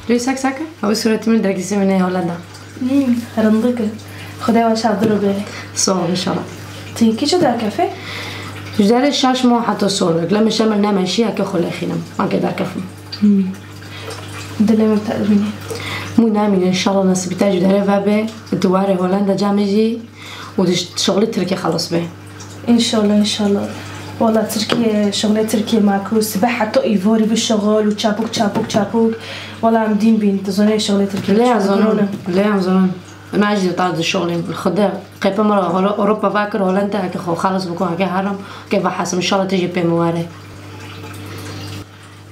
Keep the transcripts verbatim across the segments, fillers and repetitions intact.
Tu yê sek sek e? Ew sûretê min dergîsê min ê Holanda. Hmm, rindik e. Xwedê we şadir û bêre. Sağ ol, inşallah. Tu kî çi derkefê? Ji derê şaş ma heta sonik. Lê min şemil nemeşî, heke xwe lêxînim. Heke derkefim. Hmm. Dilê min te dimîne. Mû nemîne, inşallah nesîbî te ji derê vebe. Tu warê Holanda camê jî û di şixulê Tirkiyê xelas be. Înşallah, înşallah. Wala Tirkiye, şixulê Tirkiye ma ku sibe heta îvorî bi şixul û çapûk, çapûk, çapûk. Wala em dîn bîn, tu zanî şixulê Tirkiye Lê çi ez zanim, giron e. Lê ez zanim. Em ez jî ta di şixulê min. Xwedê, qepe min re Euro-, Ewropa vakir Holanda, heke xwe xelas biko, heke herim, heke vehesim. Înşallah tu jî pê min were.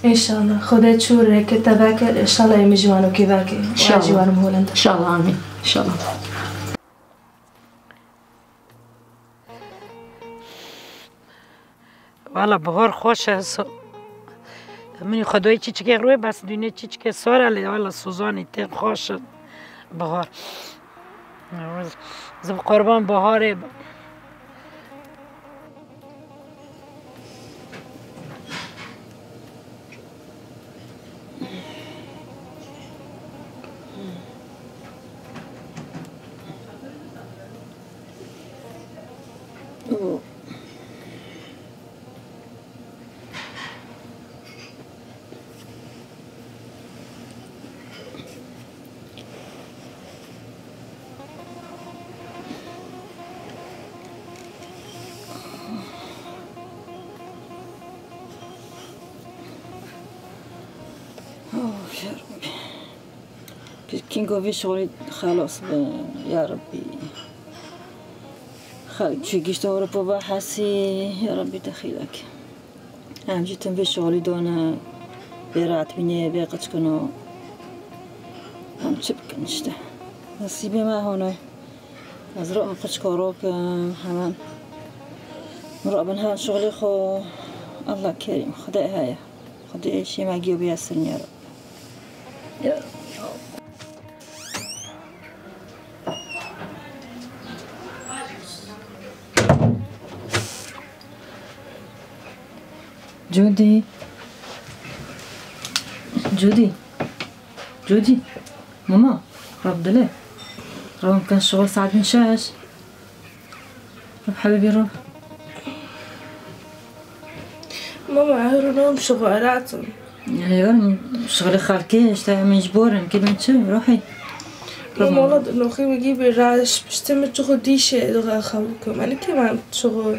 Înşallah. Xwedê çû rêke te veke, înşallah em jî wano kê veke. Înşallah. Jî wanim Holanda. Înşallah, amîn. Înşallah. Wala bihar xweş e. So-, min xwedayê çîçikê rûyê bes dûnê çîçikê sor e lê wala sozanî tên xweş in bihar. Zim qurban biharê. Of, ya Rabbi. Kîngo vê şixulî xelas be, ya Rabbi. Xelk çi gişt Ewropa ve hesî, ya Rabbi te xîlek. Em jî tim vê şixulî dane, bê rahat bînê, bê qiçkino. Em çi bikin işte. Nesîbê me hone. Ez ro em qiçko rokim, hemen. Min ro bin hemen şixulê xwe. Allah kerîm, Xwedê heye. Xwedê şêmegî û biyesirîne ya Rab. Ya Rab. Cûdî. Cûdî. Cûdî. Mama. Rab dile. Rab kan şixul saet bin şeş. Rab hebîbî rab. Mama, her rû nam şixul rahat im. Ê, oğlum, şixulê xelkê, işte, em mecbur in, ki ben çi, ruhî. Mama, wala di noxê min gî bê raş, piştê min çixul dîşê, dixe xew bikim. Elî kê ben şixul.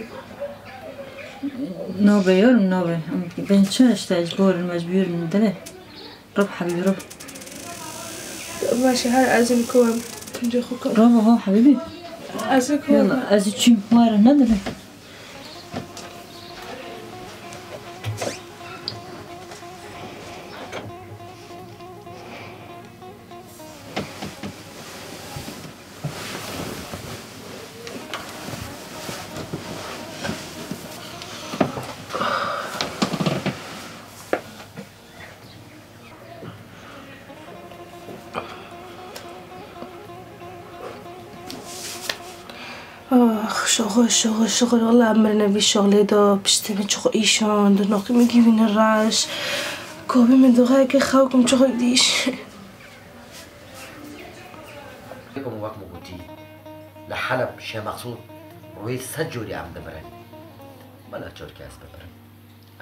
Nobe, oğlum, nobe. Em ben çi, işte, mecbur in, mecbur in, dile. Rab hebîbî, rab. Baş e, her ez ê ku em kincê xwe kim. Rab, ha, hebîbî. Ez ê ku Yalla, ez ê çûm, were, ne dile. Ax, şixul, şixul, şixul. Wela em mirine vî şixulê de, piştê min çixul îşand, noqî min gîvîne reş. Kovî min dixwe ke xew kim çixul dîş. Wek min gotî, li Heleb Şêx Meqsûd rûyê sed corî em dimirin. Wela çor kes bimirin.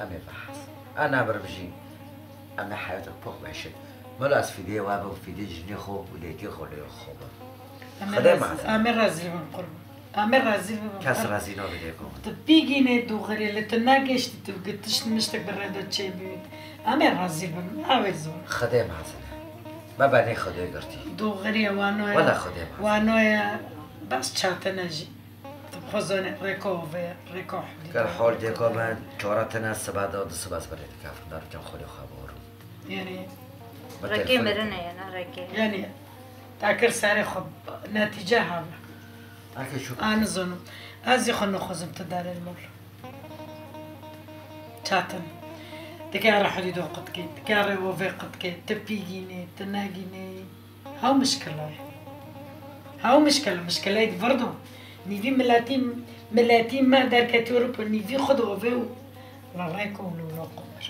Em ê vehes. Em namirim jî. Em ê heyatek pok meşin. Mela ez fîdê we bim, fîdê jinê xwe û lêkê xwe lê xwe bim. Em ê Xwedê razî, mezin. Em ê razî bim qurban. Em ê razî bim. Kes razî nabe lêko min. Tu pîgînê, tu xirê li tu nagiştî, tu gitiş niştek bi rê de çêbî. Em ê razî bim. Ew ê zor. Xwedê mezin e. Me benê Xwedê girtî. Tu xirê wanoya. Wela Xwedê mezin. Wanoya bes çatine jî. Tu bi xwe zanî rêka ovê, rêka hudî. Ger hol dêka me çara tine sibe de, di sibe ez bi rê dikevim, dar can xwedê xwe borim. Yanî Bi Rêkê telefon mirin e, ne rêkê. Yanî, te kir serê xwe, netîce hebe. Eke şu A nizanim. Ez jî xwe nixwazim tu derê li mal. Çatin. Dikare hudî do qut kê, dikare ovê qut kê, tu pîgînê, tu negînê. Hew mişkila ye. Hew mişkila, mişkileyê di vir de. Nîvî miletî, miletî me derketî Ewropa, nîvî xwe di ovê û li rêk û li loq mir.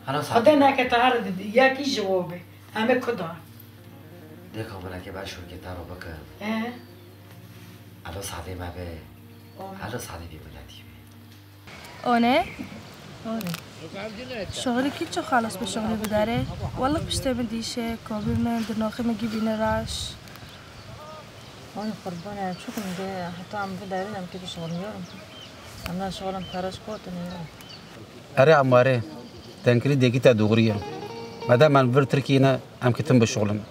Hela Xwedê Sadê. Neke te her didî, yekî ji wo be. Em ê kuda. Dê kabulekê ben şûrkê te ro bikin. He. Elo Sadê me be. Alo. Elo Sadê bê miletî be. One? One. Şoxlî kî ço xalos bi şoxlî bidare? Wellih piştê min dîşe, kovî min, di noxê min gibîne raş. Oy qurbane, çukum de heta em biderin em kê bişixulmiyorum. Em ne şixulin pereş kotin ya. Erê Amarê, tenkirî dekî te doğru ye. Madem em vir Tirkiyê ne, em kitin bişixulin.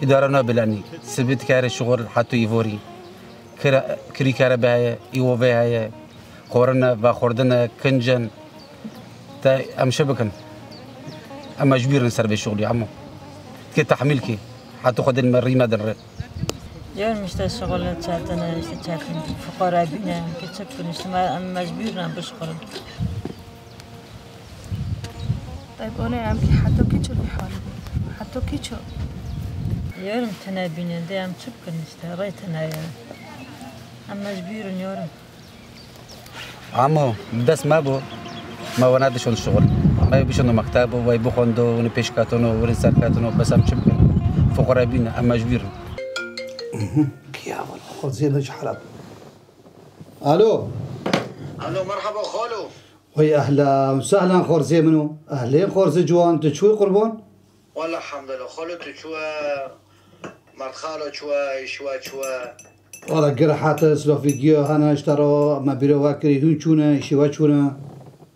Îdara nabilenî, sibit kere şixul heto îvorî. Kira, kirî kere be heye, îvo ve heye. Xorine, vexwardine, kincin. Te em şi bikin. Em mecbûr in ser vê şixulî, emo. Tikê tehmîl kê. Heta Xwedê me rî me din re. Diyorum işte şixul çetin, işte çetin. Fuqara bîne, ke çi bikin, işte me-, em mecbûr in bişixulin. Tayb, one em kî heta kî ço vî halî bû? Heta kî ço? Diyorum tine bîne, de em çi bikin işte, rê tine ye. Em mecbûr in, diyorum. Amo, bi dest me bû, me we nedişand şixul. Me wê bişand mekteb, we bixwendo, winî pêşketino, winî serketino, bes em çi bikin? Fuqara bîne, em mecbûr in. Mhm. Kî ya wala, xoziyê min ji Heleb. Alo. Alo, merhaba xalo. Wey ehlen, sehlen xorzê min o. Ehlên xorze ciwan, tu çûyî qurban? Wala hemdulillah, xalo tu çûye, merdxalo çûye, îşwa çûye. Wala gir hate, silofî giyo hene, ji te re me bîro we kirî, hûn çûne, îşê we çûne?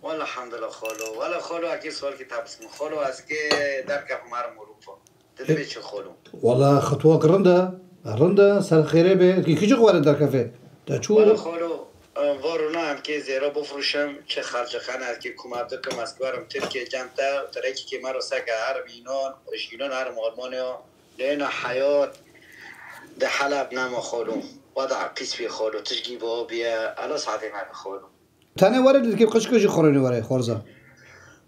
Wala hemdulillah xalo. Wala xalo, ekê sualkî te bisim. Xalo, ez kê derkevim herim Ewropa. Tu dibê çi xalo? Wala xitwak rind e. Rind e, ser xêrê bê. Kî kî jî xwe re derkeve? Te çû? Wala xalo, e, va rûna em kê zêro bifrûşim, çi xercixane ez kê kuma dikim, ez kê werim Tirkiye cem te, terekî kê me re seke herim Yûnan, ji Yûnan herim Almanya. Lê na heyat di Heleb nema xalo. Wada pîs bî xalo, tişgî bi o biye, elo saetê me bi xalo. Tenê were, dikê qiçko jî xorênê were, xorza.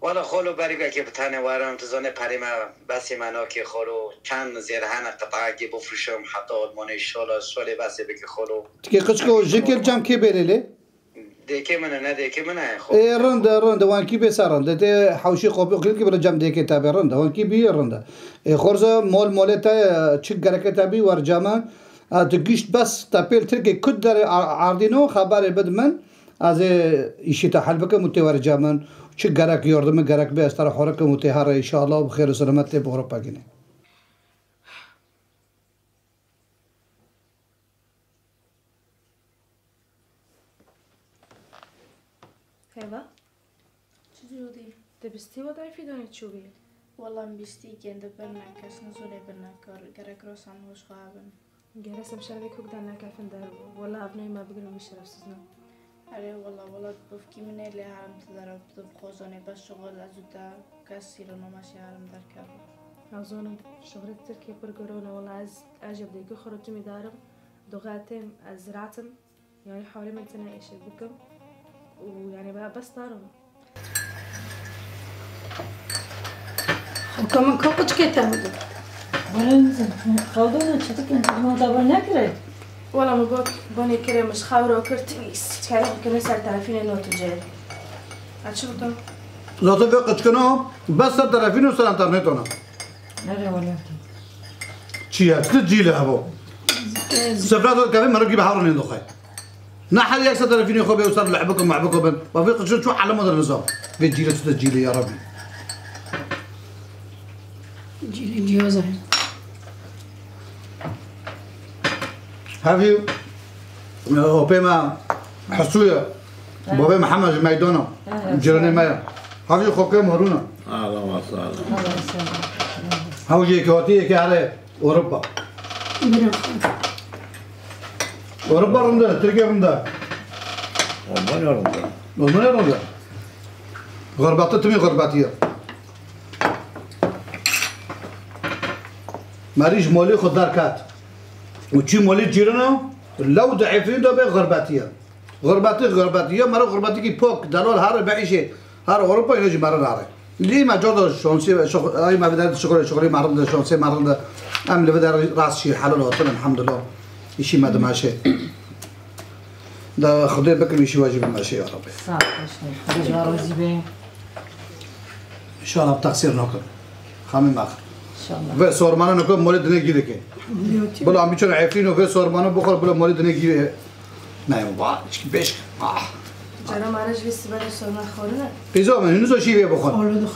Wala xolo berî belkê bi tenê werim, tu zanê perê me besê me nakê xolo, çend zêr hene qitayekê bifrişim, heta Almanê şala, şalê besê bike xolo. Tikê qiçko ji kêl cem kê bêlê lê? Dêkê min e, ne dêkê min e, xo. Ê, rind e, rind e, wan kî bê ser rind e, tê hewşê xopê xilkî bire cem dêkê te bê rind e, wan kî bî rind e. Ê, xorza mol molê te, çi gereke te bî wer cem e, tu gişt bes te pêl tirkê kut derê a-, ardîno, xeberê bid min. Ez ê îşî te hel bikim û tê were cem min. Çi gerek yordimi gerek bê, ez te re xwe rikim û tê here, înşallah, û bi xêr û selamet tê bi Ewropa gînê. Heva? Çi cûr dî? Te bistî we dayê Fîdanê çûbî? Wela em bistî kên di birine kes nizûnê birine kar, gerek rosan hoş xwe hebin. Gerek em şervê kok de nekefin derve. Wela ev nayê me bigirin wî şerefsizin. Erê wela, wela bifkî min ê lê herim tu dere tu bi xozanê bes şixul ez û te kes sîrino meşê herim derkeve. Ez zonim şixulê Tirkiyê pir giron e wela ez, ez jî bi dêkê xwe re timî darim. Doxetêm ez ziratim. Yani hawlê min tine êşe bikim û yani bes darim. Xewka min ka qiçkê te bide. Bana nizim. Xewda ne çi dikin? Xewda bana nekire. Wala min got, banê kire min ji xew re kir, tivî siçkere xwe kine ser telefînê not û cê. Ez çi bikim? Zaten vê qiçkino bes ser telefîn û ser interneto ne. Nere wala. Çi ye? Çi cîl e bo? Sifra to kevin merivkî bi hawrê nêdoxay. Ne her yek ser telefînê xwe bê û ser lehbiko mehbiko bin. Ba vê qiçin çû elema de nizam. Vê cîlê çi de cîlê ya Rabî. Cîlê ciyoz e. Hevî, e, opê me Hesû ye. Bavê Mihemed ji Meydana. Ciranê me ye. Hevî xokê Morûn e. Allah'a sağlık. Hew jî yekê hatî yekê here. Ewropa. Ewropa rind e, Tirkiye rind e. Almanya rind e. Almanya rind e. Xerbata timî xerbatiye. Merî ji molê xwe derket. Û çî molê cîrana, lew di Efrîn de be xerbatiye. Xurbatî, xurbatî. Ya meriv xurbatikî pok, delal here be îşê. Her Ewropa yine jî meriv nare. Lê me cor de şansê, şux-, ay me vide şixulê, şixulê meriv de, şansê meriv de. Em li vide rast şî helal hatin, elhamdulillah. Îşî me dimeşê. Da Xwedê bikim îşî we jî bimeşê ya Rabbi. Sağ ol, hoş geldin. Xwedê ji we razî be. Şana taksir nakin. Xamî max. İnşallah. Ve sormana nakin, molê dinê gîrê ke. Bila em biçin efîn û ve sormana bixwe, bila molê dinê gîrê. Ne, va, çiki beş. Ah. Cara mara ji vê sibe de sorma xorine. Qîzo min, hûn zo şîvê bixwe. Xorine.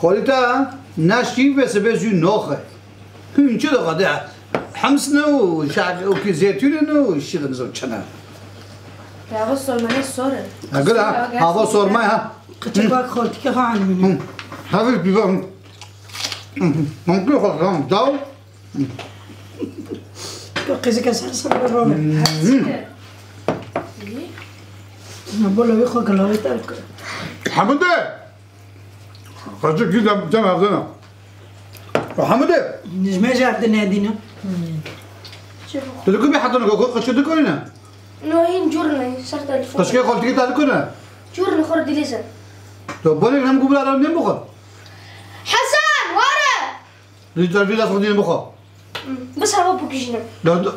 Xorita, naşkî ve sibe zû noxe. Hûn çi dixwe de? Hems ne û şa-, û ki zeytûn ne û şi de nizam çi ne. Hava sormanê sor e. Ha, gula, hava sorma ha. Qıçı bak xortike ha anmini. Hafif bir bak. Hafif bir bak. Daw. Qızı keser sen bir bak. Bolo bir xo gılavet el. Hamide. Qeçik jî dem, dem hevdin e. Hemidê! Nijme jî hevdin nedîne. Tu diku bî heta nika ku qeçik dikurîne? No, hîn cûr ne, ser telefon. Qeçikê xwe li tikî te dikune? Cûr ne, xwe dilêze. Tu bolê nem ku bila nem bixwe. Hesen, ware! Lî telefî dest xwe dîne bixwe. Bes hava bikişîne. Da, da,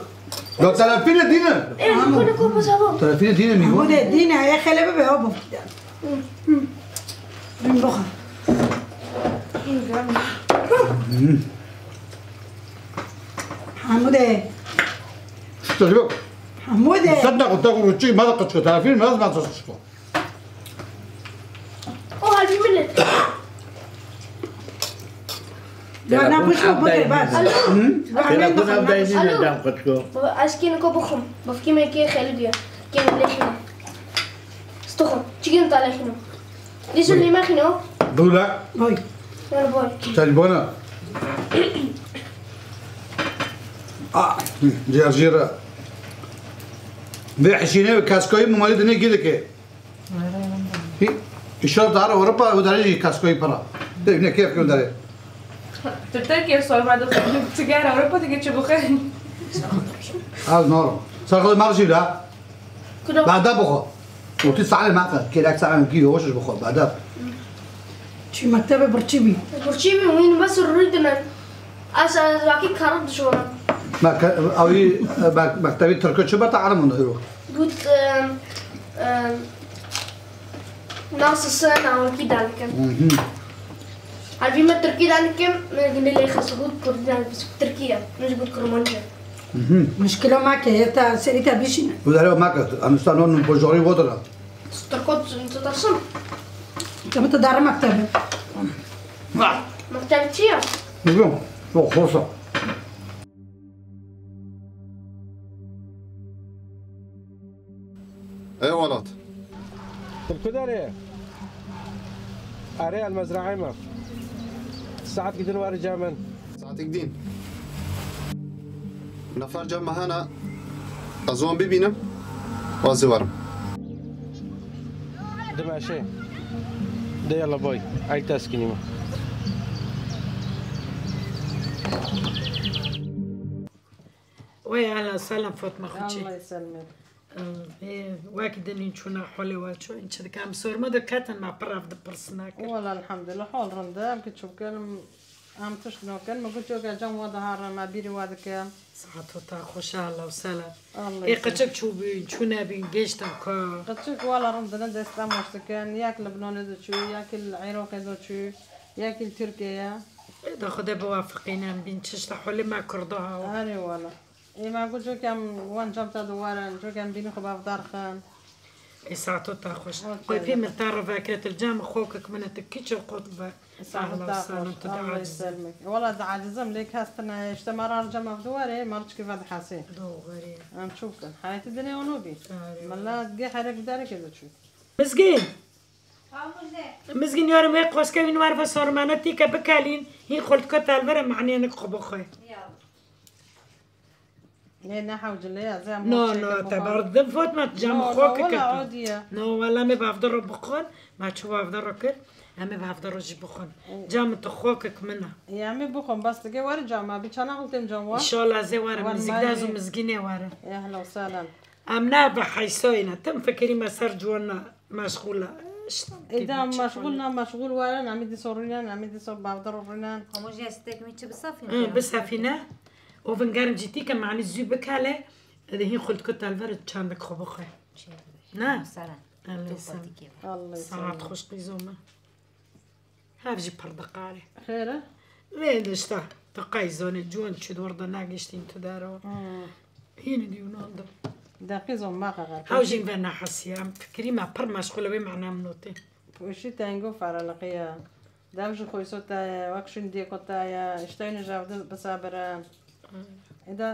da telefîne dîne. Ê, niko, niko, bes hava. Telefîne dîne mi? Bu de dîne, ya xele bibe, hava bikişîne. Bin bixwe. Hemû de. Hemû de. Sen de kutak û çi, ma da qıçko, telefîne mi, az ma da qıçko. O halî millet. Ya, ne, bu şu, bu de, bas. Alo. Telefon ev dayî nîne dem qutku. Baba, ez kê niko bixwim. Bifkî me kê xelî diye. Kê lêxîne. Stoxo. Çikin ta lêxîne. Dîsû lîme xîno. Dûle. Boy. Yar boy. Telefona. Ah, ciyar ciyara. Vê hişîne ve kaskoyî mumali dinê gidike. Hî, îşar dara Ewropa û dare jî kaskoyî para. De ne kêf kir dare. Tu Tirkiye sorma dixwe, tu gera Ewropa dike çi bixwe? Az noro. Ser xwe marjî la. Kuda. Bada bixwe. Û tu saê maqe, kêlek saê ki yoş bixwe, bada. Çi mektebe birçî bî? Birçî bî, wîn bes rûy dime. Ez, ez vakî karim dişona. Meke-, ew yî, me-, mektebî Tirkî çi beta Ereb hiro? Got, em, em, nasılsın, awakî danikim. Mhm. Halbî me Tirkî danikim, me gindi lê xes got Kurdî danikim, Tirkî ye. Min jî got Kurmancî. Mhm. Muşkila meke, heta serî te bişîne. Û dere meke, em sta non pojorî vodira. Tirko, tu, tu dersim? Tabii tu dara mektebe. Mekteb çi ye? Bilmiyorum. Çok hoşa. Ey welat. Tu li ku derê ye? Erê, el mezraê me. Saetekî din were cem min. Saetekî din. Nefer cem me hene. Ez wan bibînim. Ez ê werim. Dimeşe. De yala boy. Ay teskinî me. Wey, ehlen, selam Fatma xwe çi? Allah yeselimek. Ê, wek din hîn çûna holê we çû, hîn çi dikin? Em sorma de ketin, me pir ev dipirsina kir. Wala elhamdulillah, hol rind e, em ki çû bikin, em, em tişt nakin, min got, "Coka cem we diharin, me bîrî we dikim." Saeto te xweş, ehlen û selam. Allah yeselimek. Ê, qeçek çû bûn, çû nebîn, gêştin ku? Qeçek wala rind in, dest em weş dikin, yek li Libnanê de çû, yek li Iraqê de çû, yek li Tirkiye ye. Ê, da Xwedê biwefiqîne em bîn, tişta holê me Kurda ha. Erê wala. Ê, me got, cokem wan cem te diwerin, cokem bînî xwe bavdar xin. Ê, saeto te xweş. Hoş geldin. Qoy pî min te re vekir, tu li cem xokek min e, tu kiçe qut be. Saeto te xweş. Allah yeselimek. Wala diacizim, lê kes tine, işte me re cem ev diwere, me çikî vedihesê. Doğru. Em çû bikin. Heyetî dinê onu bî. Doğru. Mela gê herek bi derekê de çû. Mizgîn. Mizgîn yarim wê qoske wîn wer ve sormane tîke bikelîn, hîn xultiko telvere maniyê nik xwe bixwe. Nê, ne hewcilê, ez ê No, no, te bar din Fatma, cem xwe kike. No, wala me bavde ro bixwin, me çi bavde ro kir, em ê bavde ro jî bixwin. Cem tu xwe kik min e. Ya, em ê bixwin, bas dige were cem, bi çana xultêm cem wa. İnşallah ez ê werim, nizîk de ez û Mizgînê werim. Ehlen û sehlen. Em ne bi heysoyne, tim fikirî me ser ciwana meşgûl e. Îşte, Êda meşgûl ne, meşgûl werin, em ê dîso rûnen, em ê dîso bavde ro rûnen. Hemû jî ez têkmî çi bisefîne. Hı, bisefîne. O vingerim cî tîke, manî zû bikele, ê de hîn xultiko telver çandek xwe bixwe. Ne? Seren. Saet xweş qîzo me. Ev jî pir diqarê. Xêr e? Lê de işte, tu qey zonê, ciwan çi dor de nagiştîn tu dero. Hmm. Hînî dî Yunan de. Deqî zon ma qeqer. Haw jîn ve nehesiye. Em fikirî me pir meşxul e wê mena min notê. Poşî tengo faraliqiye. Dev ji xwe sota ye, wek şûn diyê kota ye, îşteyne ji ev di bisabire. Eda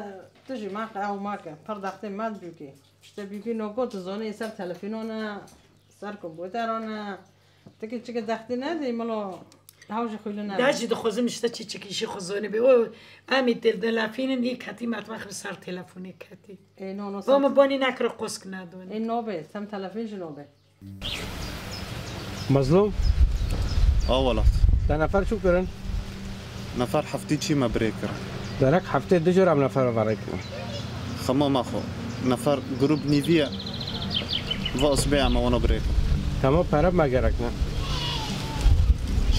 tu jî ma qe ew ma ke. Pir dextê ma dibûkê. İşte bîkî noko tu zonê ser telefînon e, ser kompûteron e. Tikî çike dextî nedî milo hew ji xwîlin e. De jî dixwazim işte çi çikî jî xwe zonê bê. O em ê têl delafînin, î ketî metbex bi ser telefonê ketî. Ê no no. Bo ser min bonî nekiro qosk nadonî. Ê no bê, sem telefîn jî no bê. Mezlûm? A welat. Te nefer çû kirin? Nefer heftî çî me birê kir. Derek heftê du jor em nefer verê kirin. Xema me xwe. Nefer grup nîviye. Va usbê em wana birê kir. Tamam, pere me gerek ne.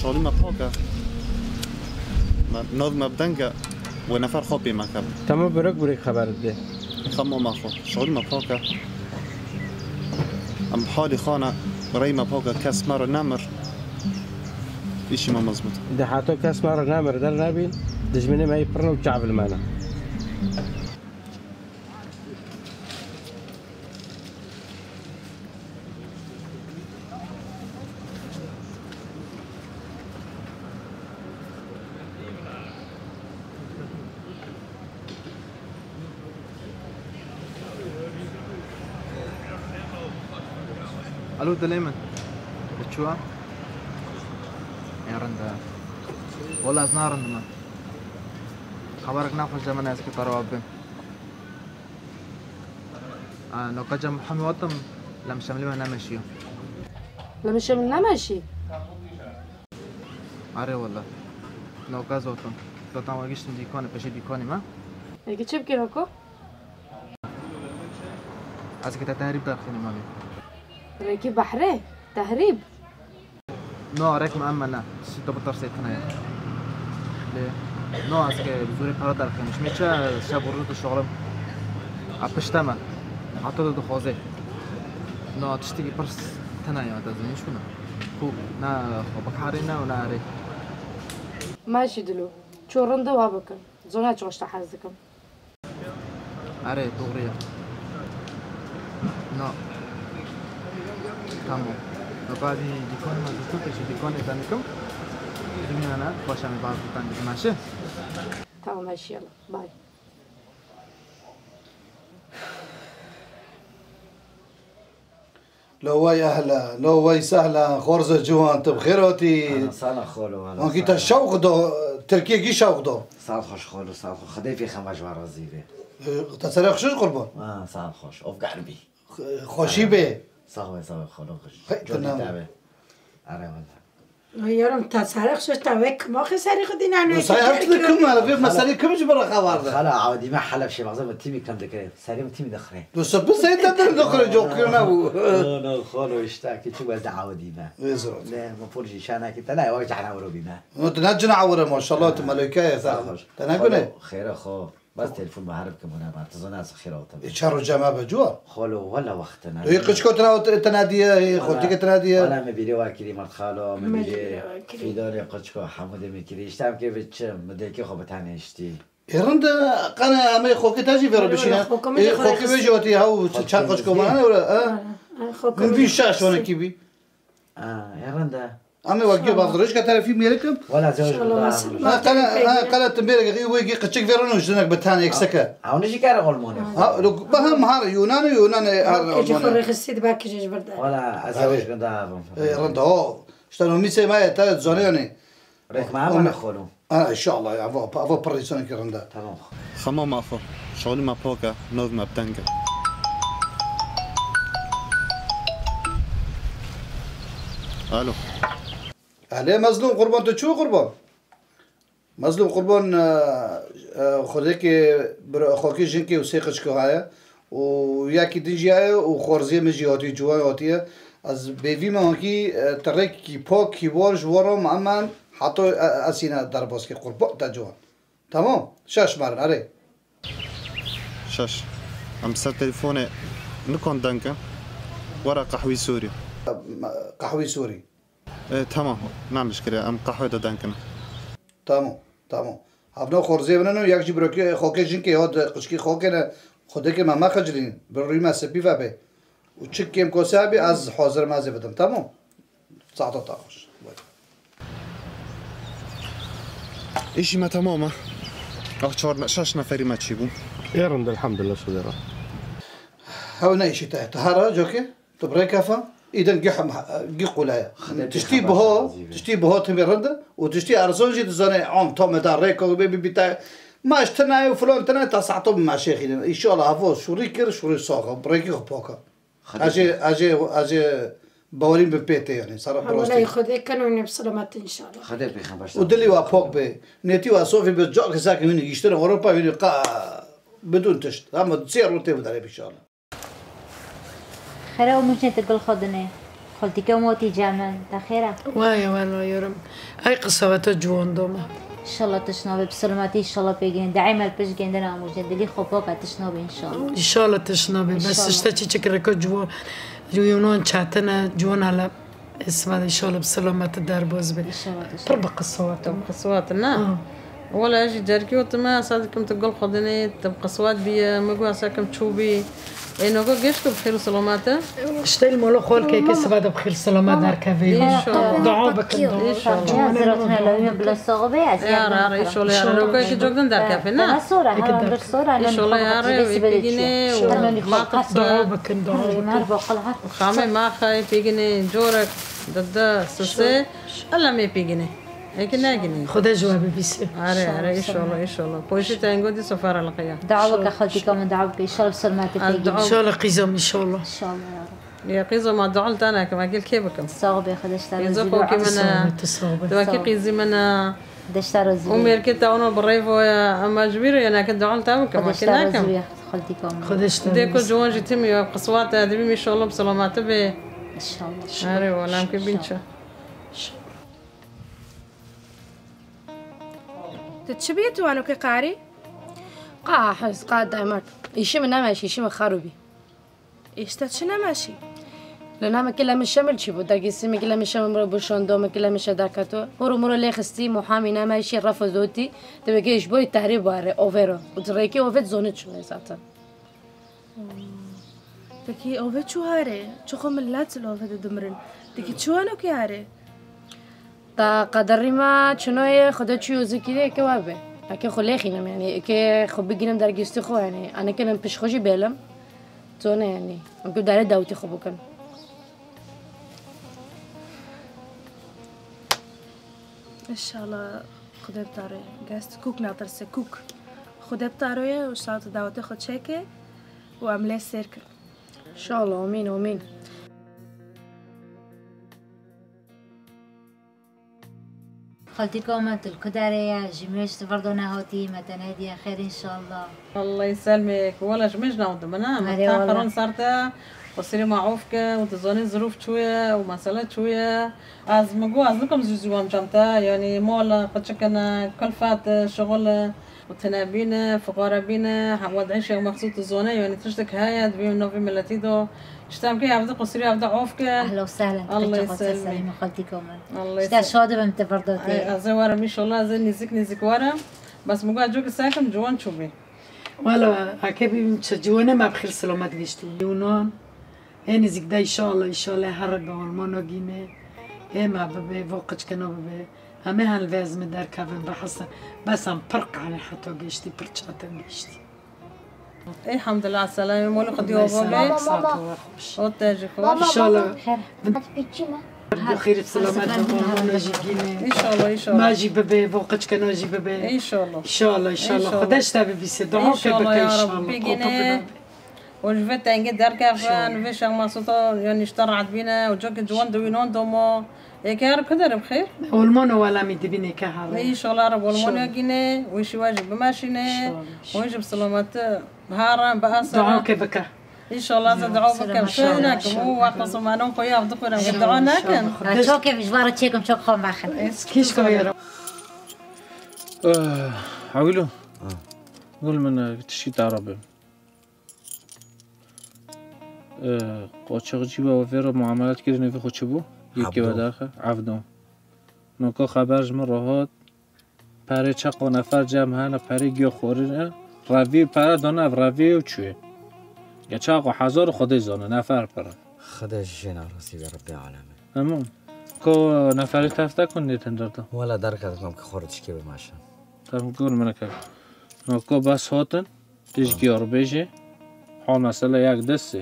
Şolî me pak e. Me, nav me bi deng e. Wê nefer xwe pê me kir. Tamam, birek birek xeber dê. Xema me xwe. Şolî me pak e. Em halî xana rey me paka kes me re nemir. Îşî me mezbût. Di heta kes me re nemir der nebîn, dijminê me yê pirne û çav li me ne. Alo, dilê min. Bi çi wa? Ê, rind e. Wela ez narindim. Xeberek naxweş de min ez ki te re wa bibim. A, noka cem Muhammed watim, lem şemlî me nemeşiyo. Lem şemlî nemeşî? Are wele. Noka zotin. Zotan we giştin dîkanê, peşê dîkanê me. Ê, ki çi bikî noko? Ez ki te tehrîb derxînim abi. Rêkî behrê? Tehrîb? No, rêk me emme ne. Tiştî tu bitirsê tune ye. Lê, no, ez ki zorê para derxînim. Ji me çi şev û roj dişoxlim. A pişte me. Heta tu dixwazê. No, tiştekî pirs tune ye, te zanî çi ne? Ku ne xwe bikarîne û ne erê. Meşî dilo. Ço rind e wa bikin. Zona çi xweş te hez dikim. Erê, doğru ya. No. Tamam. Baba, dî dîkanê me dûr tut, pêşî dîkanê te nikim. Zimîna ne, xweş em ê bar kutan dî meşe. Tamam, meşî yala. Bye. Lo wey ehla, lo wey sehla, xorze ciwan, tu bi xêr hatî. Ana, sala xolo, ana, Wankî te sala. Şewq do, Tirkiyekî şewq do. Sal xweş xolo, sal xweş. Xwedê fê xema ji we razî be. E, te serê xweş qurban. Ha, sal xweş. Of germ bî. X-, xweşî be. Sax be, sax be, xolo xweş. Hey, Cotî te ne? Te be. Are wele. Ay yarim, te serê xweş, te wek maxê serê xwe dînanê. Say her tine kim, hele vê meselê kim ji bira xebar de. Xala, awdî me Heleb şêbaza min tîmî kim dikire. Serê min tîmî dixire. Tu sipî sey te dir dixire, cok kirine bû. No, no, xalo, işte, ki çi wezde awdî me. Vê zor. Ne, min pol jî şanakî te ne, wek cehna wiro bîne. No, tu ne cina wiro, maşallah, tu meleke ye, Sağ ol. Te ne gune? Xêre xo. Bas telefon me herib kim hûn hebar. Tu zana ez xêra te. E, çar roja me be cuwa? Xolo, wela wextine. E, qiçko tena, tena diye, e, xortike tena diye. Wela me bîrê wa kirî, Mert xalo, me bîrê. Fîdanê qiçko, hemû dê me kirî. İşte em kê ve çi, me dêkê xo bi tenê iştî. E, rind e, qene em ê xokê te jî vêro bişîne. E, xokê wê jî hatî, hew çar qiçko mane, wela, ha? Min bî şaş wana kî bî. A, e, rind e. Em ê wek bavdiriş ke terefî mêrik im. Wela zewj. İnşallah, mesela. Ha, qala, ha, qala tu mêrik, wê ki qiçik vêro no jinek bi tane eksik e. Ew ne jî kare Almanya. Ha, lo, ba hem har Yunan, Yunan e, har Almanya. Kecî xwe rêxistî dibe kecî ji vir de. Wela ez zewj gunda bim. E, rind e, o. İşte no mîsê me ye, te zonê ne. Rêk me ama ne xolo. Ha, inşallah, ya, ava, ava pir insanekî rind e. Tamam. Xema me xo. Şolî me pak e, nav me bi deng e. Alo. Elê Mezlûm Qurban, tu çû Qurban? Mezlûm Qurban, e, e, xwedekê bir xwekî jinkê û sê qiçko heye û yekî din jî heye û xwarziyê min jî hatiye, ciwan hatiye. Ez bêvî me hankî, e, ti rêkî pak, kî war ji we re me emen, heta, e, ez hîna derbas kê Qurban te ciwan. Tamam? Şaş marin, erê. Şaş. Em ser telefonê nikon deng in. Were qehwî Sûrî. Qehwî Sûrî. E, tamam, namîşkire, em qehwe de denkine. Tamam, tamam. Havna xorzê binin û yek jî birokê xokê jinkê ya di qişkî xokê ne, xwedêkê me mexicilîn, bi rûyê me spî vebe. Û çi kêm kose hebî, ez hazir me ez ê bidim, tamam? Saeta te xweş. Îşî me temam e. Ah, çar ne-, şeş neferî me çîbû. Ê rind, elhamdulillah, şidêra. Hew ne îşî te. Te hera cokê? Tu bi rê kefa? Îdin gih, gih qule ye. Xwedê pê Tiştî xebaş biho, razî be. Tiştî biho timî rind e. Û tiştî erzon jî dizane, am tam e da rê ko bê bî bî te. Maş tine û filon tine, ta saeto bi me şêxînin. Înşallah hevo şûrî kir, şûrî sax e. Bi rêkî xwe pok e. Xwedê Ez ê, pê- ez ê, ez ê bawerîm bi pê tê, yanî, sara bi rastî. Hewleyê Xwedê kin û nê bi selamet înşallah. Xwedê pê xebaş Û dilî wa pok bê. Nêtî wa sofî bi, ca kesakî hûnî giştin Ewropa, hûnî qa bidûn tişt. Ama sê rû tê bidarê înşallah. Xêra û mujnê tu gul xwe dinê. Xultîke û motî cem in. Te xêr e? Waye wela yorum. Ay qisaweta ciwan doma. Înşallah tişt nabe, bi selametî înşallah pêgînê. Deê me li pişt gêndin a mujnê. Dilî xwe pok e, tişt nabe înşallah. Înşallah tişt nabe. Bes Înşallah. Tişta çîçik reko ciwan. Yunan çetine, ciwan hele. Esma de înşallah bi selametî derbaz be. Înşallah tişt Pir nabe. Bi qisawet. Bi qisawet ne? Ha. Wela ez jî carkî gotime, esa dikim tu gul xwe dinê, tu bi qiswet bîye, min got esa kim çû bî. Ê nogo geş ku bi xêr û selamet e. Îşte li molo xwe keke siba de bi xêr selamet derkevê. Înşallah. Dua bikin, dua. Înşallah. Ya ziratine lawî bila sax be, ez Ya ra ra înşallah ya ra nogo ki cok din derkeve ne. Sora ha bir sora. Înşallah ya re pêgîne û matr se. Dua bikin, dua bikin. Xamê ma xay pêgîne corek dede sise. Ella me pêgîne. Eke negîne. Xuda ji we bibîse. Are, are, înşallah, înşallah. Poşê te engo dî sofara liqiya. Dua bike xeltîka min, dua bike. Înşallah bi selametî tê gîne. Înşallah qîzam, înşallah. Înşallah ya Rab. Ya qîzo ma dua li te nekim, ez gel kê bikim? Sax be, Xwedê ji te razî be. Qîzo kokî min e. Tu sax be. Tu wekî qîzî min e. Xwedê ji te razî be. Û mêrkê te ono bi rêvo ye, em ji bîr ye, neke dua li te bikim, eke nekim? Xwedê ji te razî be, xeltîka min. Xwedê ji te razî be. Dê ku ciwan jî timî ye, qiswet e, dibîm înşallah bi selametî be. Înşallah. Are, wela em ke bîn çi. Tu çi bî tu wano ke qarî? Qa hez, qa demek. Îşî min nemeşî, îşî min xarû bî. Îşte çi nemeşî? Li name kile min şemil çî bû. Dergîsî min kile min şemil miro bû şondo, min kile min şe derketo. Horo miro lê xistî, muhamî nemeşî, refo zotî. Dibê ke ji bo tehrîb ware, overo. Û di rêkê ove dizone çûne zaten. Pekî ove çû harê? Çiqo milet li ove didimirin. Dikî çi weno kê harê? Ta qederî me çino ye, Xuda çi yo zikirê ke we be. Eke xwe lêxînim, yanî eke xwe bigînim dergîstî xwe, yanî anikinim piş xwe jî bêlim. Zone yanî. Em ku dare dawtî xwe bikin. Înşallah Xwedê bi te re. Gest kûk natirse kûk. Xwedê bi te re ye û saet dawetê xwe çêke û em lê sêr kin. Înşallah, amîn, amîn. Xaltîka me tu li ku derê ye? Ji mêj tu vir do nehatî, me te nediye xêr înşallah. Allah yî selmêk. Wela ji mêj newdim, ne? Erê, wela. Min ta xeron ser te, qusirî me of ke û tu zanî zirûf çûye û mesele çûye. Ez min got, ez nikim ji ziwan cem te, yanî mol e, qiçik in e, kulfet e, şixul e û tune bîne, fiqare bîne, hema di hişê Mexsûd tu zone, yanî tiştek heye, dibî navê miletî do. Ji te em ke evde qusirî evde of ke. Ehla û sehlen, Allah yî selmê. Xaltîka min. Allah yî selmê. Şad bim te vir do tê. Ay, ez ê werim, înşallah ez ê nîzik nîzik werim. Bes min got, ez cokî sekim ciwan çûbî. Wela, eke bîm çi ciwanê me bi xêr selamet giştî. Yunan, ê nîzik de înşallah, înşallah here bi Almano gîne. Ê me bibe, vo qiçkeno bibe. Em ê hen li vê ezmê derkevin bi hesen. Bes em pir qehre heta giştî, pir çatin giştî. Elhamdulillah, selamê molê Xwedî û bavê. Saet we xweş. Û te jî xweş. Înşallah. Bi xêr û selamet Almano jî gîne. Înşallah, înşallah. Me jî bibe, vo qiçkeno jî bibe. Înşallah. Înşallah, înşallah. Înşallah. Xwedê ji te bibîse. Dua ke bike înşallah. Înşallah ya Rabbi, bigîne. Û ji vê tengê derkevin, vê şemasota, yanî ji te rehet bîne, û cokê ciwan diwînon domo. Ê ke her ku derim xêr? Olmano welamî dibînê ke her. Înşallah Reb Olmano gîne, wî şîwa jî bimeşîne. Înşallah. Wî jî bi selametî here, bi asere. Dua ke bike. Înşallah ze dua bikim. Şew nekim û wexta simanon xwe ya dixwînim ke dua nekin. Çokê ji we re çêkim, çok xwe mexin. Kîşka wê re. Ewîlo. Gul min, e, tiştî te re bim. Qoçaxcî we vê re muamelat kirin, vê xwe çi bû? Yekî Evdo. Vedaxe, Evdo. Noko xeber ji min re hat. Perê çeqo nefer cem hene, perê giyo xorîne. Revî pere dane ev revî û çûye. Ya çaxo hezar Xwedê zane, nefer pere. Xwedê ji jê narazî be Rebbê alemê. Hemû. Ko neferî tefte kun dê tendir de. Wela derket kom ki xor dişkê be maşa. Tam gor min ke. Noko bas hotin. Tij Ha. Giyar bêjê. Ha mesela yak destê.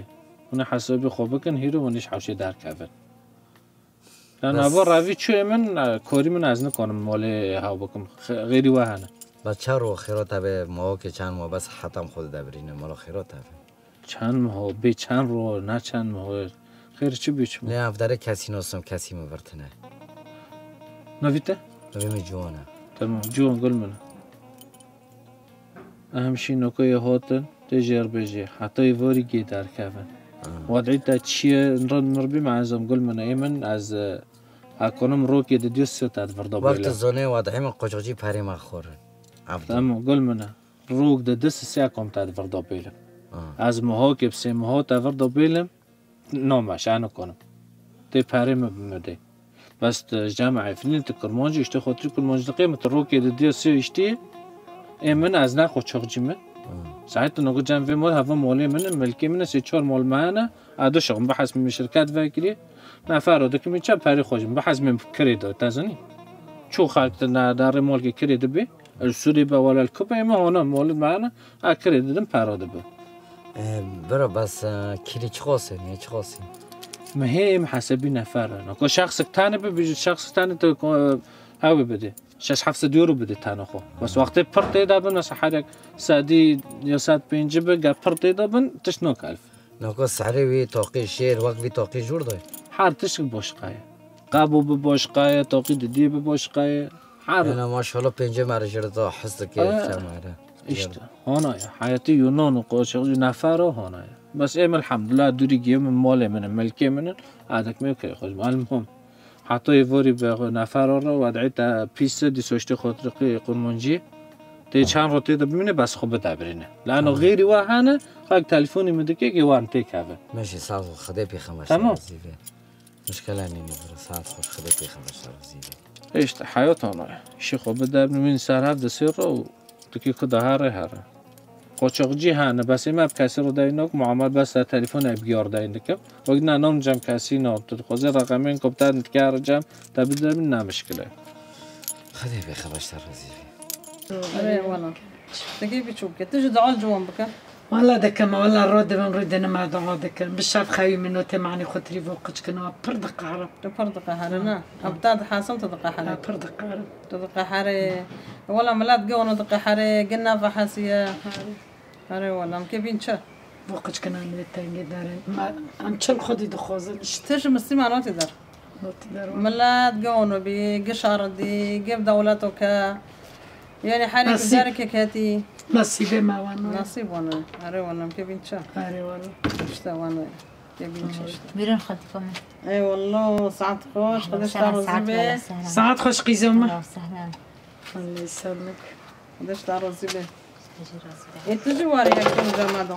Hûn hesabê xwe bikin, hîro hûn iş hewşê derkevin. Yan Bes ava revî çûyê min, e, korî min ez nikanim malê hew bikim. Xe-, xêrî we hene. Bes çar ro xêrot ebe, mawakê çend ma bes hetam xwe dide birîne, mala xêrot ebe. Çend miho, bê çend ro, ne çend miho. Xêr çi bî çi bî? Lê ev dere kesî nasim, kesî min virtine. Navî te? Navê min Ciwan e. Tamam, Ciwan gul min. Em şî nokoyê hotin, tê jêr bêjê. Heta êvarî gê derkevin. Ha. Wadî te çiye rind mir bî, me ezam gul min ê min, ez, e, hekonim rokê di diyo sê te di virda Wek tu bêle. Zonê wadî min qoçoqcî perê me xorin. Evdo. Tamam, gul min e. Rok di di sê kom te di virda bêle. Ha. Ez miho ke bi sê miho te virda bêlim. Nome, şano konim. Tê perê min bi min dê. Bes tu cem Efrînê tu kurmancî, îşte xwe tu kurmancî diqê min, tu rokê di diya sê îştî, ê min ez ne qoçoqcî min. Hmm. Saet tu nogu cem vê mol, heva molê min, milkê min, sê çar mol me hene, a du şixim, bihesbî min şirket vekirî, nefero dikimî çe perê xwe jim, bihesbî min kirê de, te zanî. Çû xelk tu ne, darê molkê kirê dibê, el Sûrî be, wala el Kubê, ê min hona mol me hene, a kirê didim, pero dibe. E, bira, bes, e, kîlî çiqasî, nê çiqasî? Mi hê em hesebî nefer e. Noko şexsik tane bi, bi şexsik tane tu ko-, ew bide. Şeş heft sed euro bide tane xwe. Bes wextê pir tê de bin, mesela herek sedî ya sed pêncî bi, ge pir tê de bin, tişt nokelf. Noko serê wî toqî şêr, wek vî toqî jûr de? Her tişt boşqa ye. Qebo bi boşqa ye, toqî didî bi boşqa ye. Her Yana maşallah pêncê mere jê re da hes dike, Ha, çem here. İşte, hana ya. Heyetî Yunan û qoçaqcî nefer o hana ya. Bes em elhamdulillah dûrî giye min malê min, milkê min, adak me kê xwe. Elmuhim. Heta êvarî be nefera re, wed'î te pîs e, dîso işte xotirqî qurmancî. Tê çend rotê de bimîne, bes xwe bide birîne. Lano Tamam. Xêrî we hene, xak telefonî min dike ki wan tê keve. Meşe, sağ ol, Xwedê pêxember Tamam. Razî be. Muşkila nîne, bira, saet xweş, Xwedê pêxember şer razî be. Îşte, heyat ana ye. Şî xwe bide, min ser hev di sê re û dikî ku daha rê here. Qoçoqcî hene, bes ê me bi kesî re deyî nok, muamal bes te telefon ev bigiyar deyîn dikim. Wek ne nam cem kesî nam, tu dixwazê reqemên ku bi te dikare cem, te bide min ne mişkile. Xwedê pêxember şer razî be. Erê wala. Dikî biçûk e. Tu jî dua li ciwan bike. Wala dikim, wala ro dibim rû dinim, ez dua dikim. Bi şev xewî min notê manî xwe tirî vo qiçkina, pir diqerim. Tu pir diqeherî, ne? Em ta dihesin, tu diqeherî. Ha, pir diqerim. Tu diqeherî. Wala milet gi ono diqeherî, gi navehesiye. Erê wala, em kê bîn çi? Vo qiçkina min tengê derin. Ma, em çil xwedî dixwazin. Ji tu ji mislîman notê der. Notê der. Milet gi ono bî, gi şaridî, gi dewleto ke. Yani herê Nasîb. Derke ketî. Nasîbê me wan o. Nasîb wan o. Erê wala, em kê bîn çi? Erê wala. İşte wan o. Kê bîn çi işte. Bîrin xeltîka min. Ey wala, saet xweş, Xwedê ji te razî be. Saet xweş qîzo min. Ahlan sehlan. Allah yesselmek. Xwedê ji te razî be. Ê tu jî warî yek tu cema de.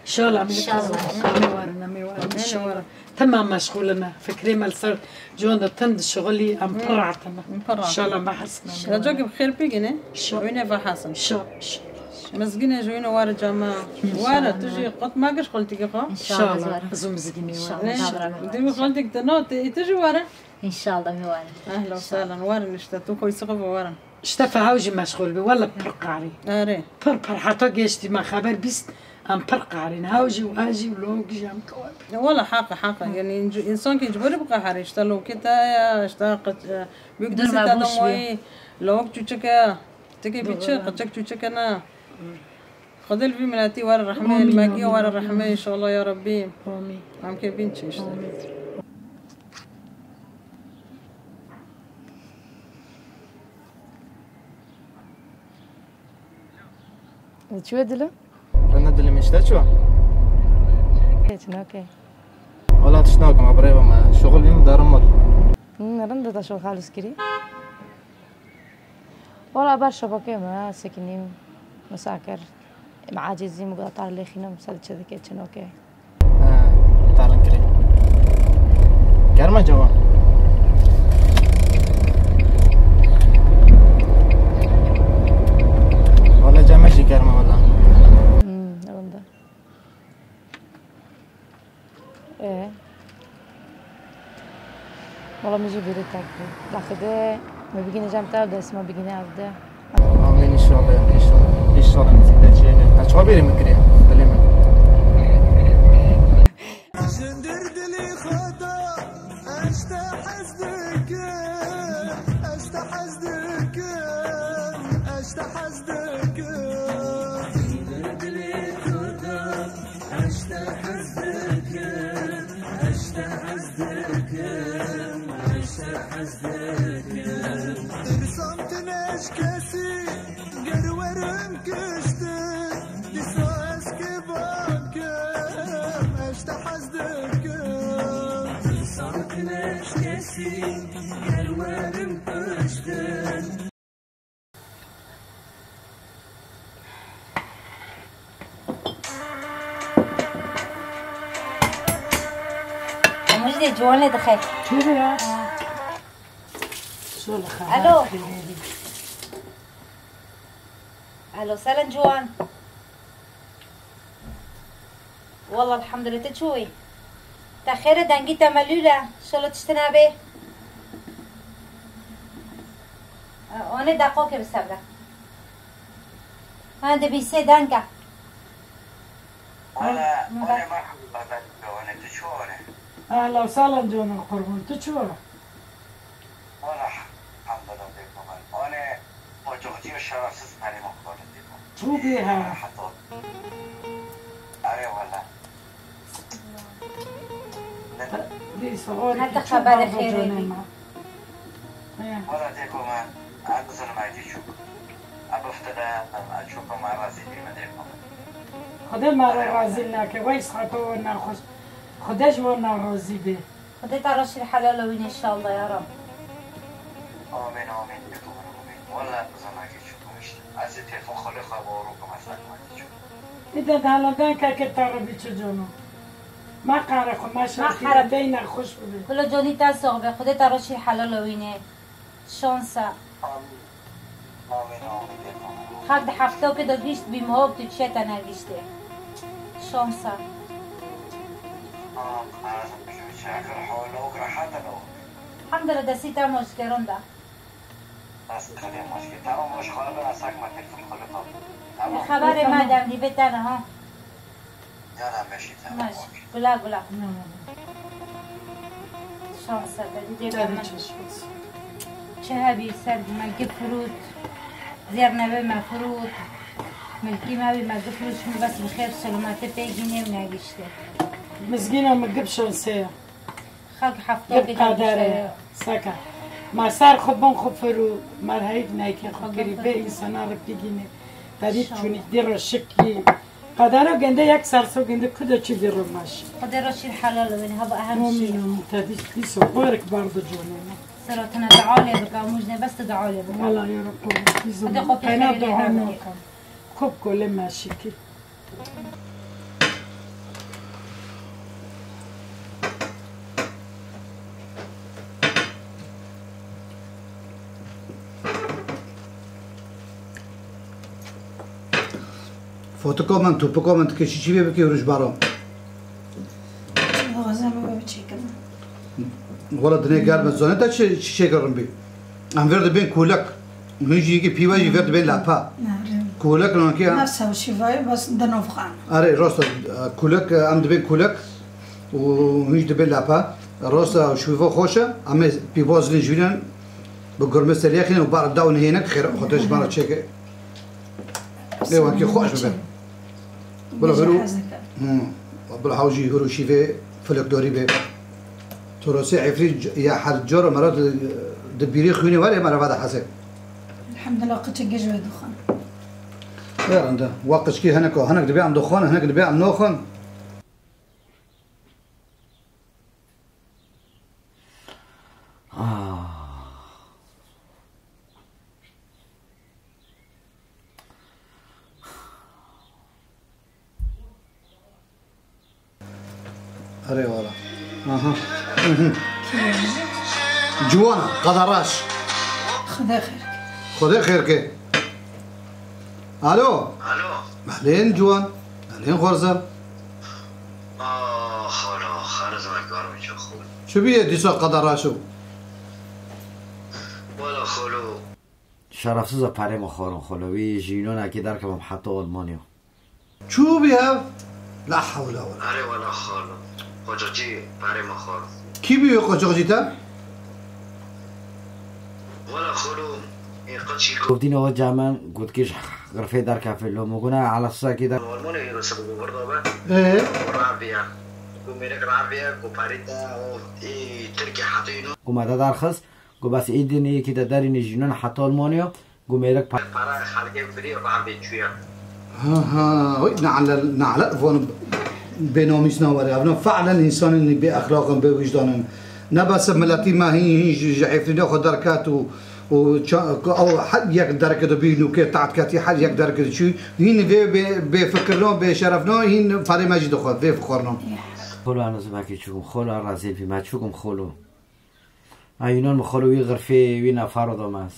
İnşallah, em ê İnşallah. Em ê warin, em ê warin, Em ê inşallah. Warin. Tim em meşxûl in. Fikrê me li ser ciwan de tim dişixulî, em pir rahat in. Em pir rahat in. İnşallah me hesin em ê warin. Cokê bi xêr pê gine. Şo. Wîne ve hesin. Şo, şo. Mizgînê ji wîne ware cema. İnşallah. Ware, tu jî qut me giş xultîkê xwe. İnşallah. İnşallah. Ez û mizgînê ware. İnşallah. Ne? Dî xultîk te no, te, tu jî ware. İnşallah me warin. Ehlen sehlen, warin işte, tu xwe sixif warin. İşte fe hew jî meşxûl bî, wele pir qarî. Erê. Pir pir, heta gêştî me xeber bîst, em pir qarîn. Hew jî û ez jî û lok jî em kewar bî. Wele heq e, heq e. Yani inc-, insan ki mecbûrî biqeherî, işte lokê te ya, işte qi-, e, büyük Durma dizî te boş de bî. Mayî, lok çûçik e, tikê bî çi, Doğru. Qiçik çûçik e ne. Xwedê li vî miletî were rehmê, Amîn, li me giya amîn, were amîn. Rehmê, inşallah ya Rebbî. Amîn. Em kê bîn çi işte. Amîn. Çi we dilim? Rena dilim işte çi? Hiç, ne okey. Wala tişt nakim, birê me şuxul bîm darim mir. Hmm, rind e te şuxul xalis kirî. Wala ber şebekê me sekinîm, me sa kir. Em acizîm, guda tar lêxînim, ser çi dike çi noke. He, tarin kirî. Germa cawan. Wala min jî bêrî te kir. Laqide me bigîne cem te, dest me bigîne ev de. Amîn, înşallah, înşallah. Înşallah, min zî te çêke. Te çawa bêrî min kiriye? Dilê min. Jindir dilî xwe da, ez te hez dikim, ez te hez dikim, ez te hez dikim. Jindir dilî xwe da, ez te hez dikim, ez te hez dikim, ez te hez dikim. Dirsam tine ji kesî, ger werim kiştin, dîsa ez kêvan kim, ez te hez dikim. Dirsam tine ji kesî, ger werim kiştin. Mujdê ciwan lê dixe. Çi ya? Ha. Sol xebat Alo. Xêrê. Alo, Selen ciwan. Walla elhamdülillah, te çûyî? Te xêre, dengî te melûl e. Şolo tiştine bê. Anê deqokê bi sebra. Ha, dibîsê deng e. Wala, wala merhaba, ben de wane, tu çû wane? Ahla û sahlan cana qurban, tu çû? Wala, elhamdülillah, bêguman. Ane, o coxcî şerefsiz herêma xwe dî. Çû bê ha? Heta. Erê wala. Dîsa orî Heta çû xeberê baba xêrê canê bî. Me. He. Wala dêko me, em bizinim Aydî çûk. Em biftine, em çûk me razî bî me dêko me. Xwedê me re razî neke, wey saeto we nexweş. Xwedê ji we narazî be. Xwedê te reşî helal wîne înşallah ya Rab. Amîn, amîn. Wela zanakî çû konuştu. Ez ê telefon xwelê xwe bo ro kime sakma çû. Îde daladan keke te re bî çi cono. Ma qare xwe, ma şertî xerab. Beyne xweş bibe. Kula canî te sax be. Xwedê te reşî helal wîne. Şansa. Amîn. Amîn, amîn. Xak di hefta ke de gişt bî, mehok tu çiye te negiştê. Şansa. Amîn. Çaker holok rahat alo. Elhamdülillah, destî te moşkeron da. Dest kalê moşke. Tamam, hoş xwe bin, asak ma telefon xwe lifam. Tamam. Xeberê me dem dî bê te ne ha. Yana meşî te. Meş. Gula gula. Şansa te dî dê me. Çi hebî ser me gif firût. Zêr nebe me firût. Milkî me wî me gif firût. Şûn bes bi xêr selametê pê gînê û negiştê. Mizgîna me gif şansê ye. Xelk hefta Gir bê qadere, seke. Ma ser xwe bin xwe fir û merheyîk neyke xwe kirî bê însana re bigîne. Te dî çûnîk dî re şikî. Qadera gende yek ser so gende kudo çi dî re maş. Xwedê re şîr helal win hava ehem şîr. Amîn, amîn. Te dî, dî so qorik bar bi conê me. Sera tine dua lê bika, mujne bes tu dua lê bika. Wala ya Rabbi, dî so. Xwedê xwe pêşerê lê dua nakim. Kop kolê me şikî. Fotiko min, topiko min, dikê çi çî bê bikê rûj baran. Dixwazim we biçêkim. Wala dinê germ e, zanê te çi, çi çêkirin bî? Em vêr dibên kulek. Hûn jî yekî pîva jî vêr dibên lapa. Kulek nankê em. Nefsa û şîvayê bes di nov xan. Erê, rast e. Kulek, em dibên kulek û hûn jî dibên lapa. Rast e, şîva xweş e. Em ê pîvazin jî ne bi gurmê ser yexîne û bar daw nihêne xêr xwe te ji me re çêke. Lê wekî xweş bibe. Bila Bêje hero, hez dikim. Hmm. Bila hew jî hero şîvê folklorî be. Torosê Efrîn c-, ya her cor me re di, di bîrî xwînê were me re vada hezê. Elhamdulillah, qıçı gej ve duxan. Verinde. Wa qıçkî hinek o. Hinek dibe em duxan, hinek dibe em noxan. Ah. Erê wala. Aha. Mhm. Ciwan, qederaş. Xwedê xêr ke. Xwedê xêr ke. Alo. Alo. Ehlên ciwan. Ehlên xwerza. Ah, alo, xerz me karim çok xwe. Çi bîye dîsa qederaş o? Şerefsiz e, perê me xwarin xolo. Wî jînonekî derkevim heta Almanya. Çû bî ev? La hewle wala. Erê wala xalo. Qocacî perê me xwar. Kî bî wê qoçoqcî te? Wala xalo, ê qeçî ko. Govdîna we camen gotkî ji xirfê derkefê lo. Min guna ala sisakî der. Almanya ê rose bi govir da be. Ee? Raviya. Ku mêrek raviya, ku parî te, o, ê, Tirkî hetî no. Ku me de derxist, ku bes ê dinê yekî de derîne jînon heta Almanya. Gumêrek pa- Para xelkê birî ravê çûye. Ha, ha, oy, nale, nale, von bênamîs nawere. Evna fe'len însanên bê exlaq in, bê wijdan in. Ne bes miletî me hîn, hîn ji, ji hêflîna xwe derket û, û ça-, ku ew her yek derkê de bî nûkê taht ketî, her yek derkê de çû. Hîn vê bê, bê fikirina, bê şerefna, hîn perê me jî dixwe, vê fixwarina. Xolo, ez vekî çûkim, xolo, ez rezîl bîm, ez çûkim, xolo. Ay, înan mi xolo wî xirfê, wî nefaro domez.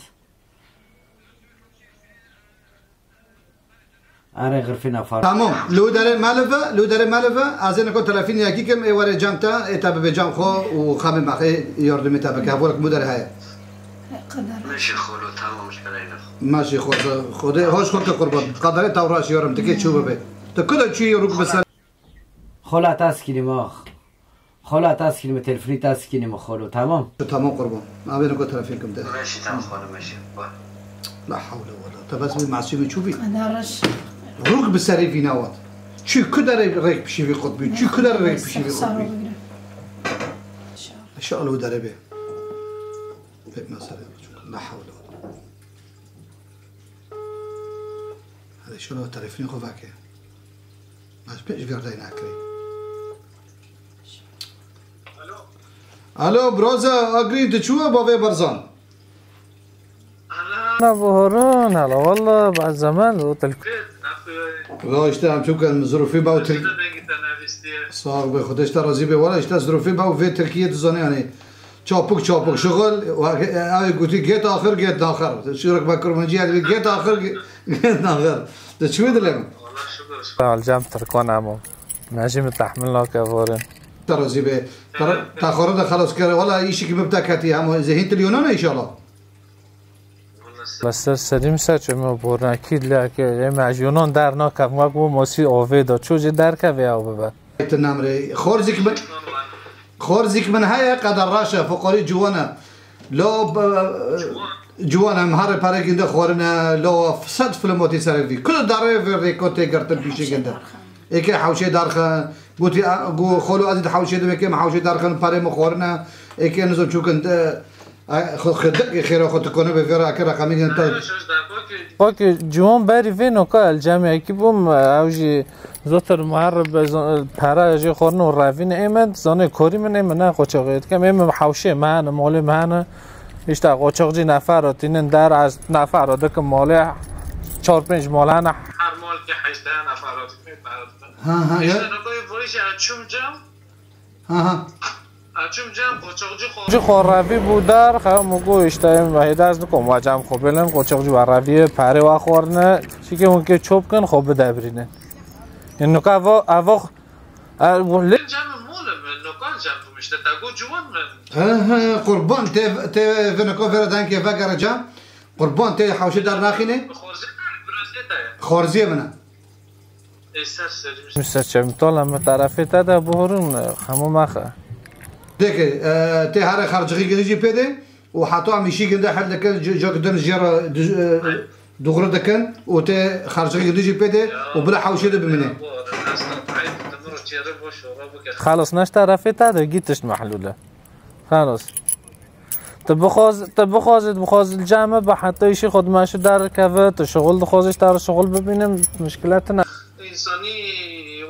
Erê xirfê nefar. Tamam. Li wî derê melive, li wî derê melive. Ez ê niko telefîn yekî kim, ê were cem te, ê te bibe cem xwe û xemê me, ê yardimê te bike. Hevolek wî derê heye. Meşî xolo, tamam, ji bereyne xwe. Meşî xwe, Xwedê hoş xwe ke qurban. Qederê te reş yarim, tu kê çû bibe. Tu kuda çûyî rûk bi ser. Xola ta sikînî ma. Xola ta sikînî mi, telefonî ta sikînî mi xolo, tamam? Tamam qurban. Navê niko telefon kim de. Meşî, tamam xolo, meşî. Bak. La hawle wala. Te bes bir masumî çû bî. Ana reş. Rûk bi serê vîna wat. Çi ku derê rêk pişîvî qut bî. Çi ku derê rêk pişîvî qut bî. İnşallah o derê bê. Pek mesele. La hawle wala. Hadi şunu telefonî xwe veke. Ez pêş verdayî nakirî. Alo, Broza Agrîn, tu çû bavê Berzan? Na buhurun, hala walla, ba'd zaman, o tel- La işte, em çû ken, zirûfî baw Tirk-, Sax be, Xwedê ji te razî be. Wala işte, zirûfî baw vê Tirkiye dizane, yani, çapuk çapuk şixul, ew gotî, "Gêt axir, gêt naxir." Şûrek me kurmancî, yani, "Gêt axir, gêt naxir." De çi wê dilê min? Al cem Tirkan emo. Mejî min tehmil nake vorin. Te razî be. Te, te xwe de xelas kere. Wala îşekî bi te ketî hemo. Zehîn til Yunan inşallah. Li ser serî min ser çû, me bornakî leke, ê me ji Yunan der nakev, wek bo mosî avê da, çû jî derkeve ew bibe. Te nemrê. Xorzik min, xorzik min heye, qeder reş e, fuqarî ciwan e. Lo, b-, ciwan e, em herê perekî de xwarine, lo sed filmotî serê vî. Kul darê vê rêko tê girtin pîşê ginde. Êkê hewşê derxin, gotî, a, gu xolo ez ê di hewşê de wekê, em hewşê derxin, perê min xwarine. Êkê nizam çûkin de, Ay, xwe, xwe de, xêra xwe tu kone be vê ra, ke reqemî gin te. Wekî ciwan berî vê noka el cemekî bûm, ew jî zotir muherib be, zo-, pera jê xorine û revîne ê min, zanê korî min ê min ne qoçaxê dikim, ê min hewşê me hene, malê me hene. Îşte qoçaxcî nefera tînin der, ez nefera dikim malê, çar pênc mal hene. Her malkê heştê nefera dikim, pera dikim. Ha, ha, ya. Îşte noka vurîşe çûm cem, Ha, ha. Açım cem qoçoqcu xo. Ji xwe revî bû der, xew min got, işte, em hêdez dikom, wa cem xwe bêlin, qoçoqcu wa revî, perê wa xwarine, çike hûn kê çop kin, xwe bidebrînin. Ê, nuka evo, evo, e, bu li- Cem molim, nuka cem bûm, işte, te got ciwan min. He, he, qurban, tê, tê, vê nuka vê re denkê vegere cem. Qurban, tê hewşê der naxîne. Xorzê te, biraz te ye. Xorziyê min e. Ê ser serî. Min ser çev, min tala min terefê te de bihurûn, xemo mexe. Deke, e, tê here xercixî gilî jî pê de û heta em îşî ginde hel dikin, c-, cok din jê re du-, e, dûxri dikin û tê xercixî gilî jî pê de û bila hewşê de bimîne. Xelas, neş terefê te de gî tişt mehlûl e. Xelas. Tu bixwaz-, tu bixwazî, tu bixwazî li cem me be, heta îşî xwe dime şu derkeve, tu şixul dixwazî, ji te re şixul bibînim, mişkile tune. Însanî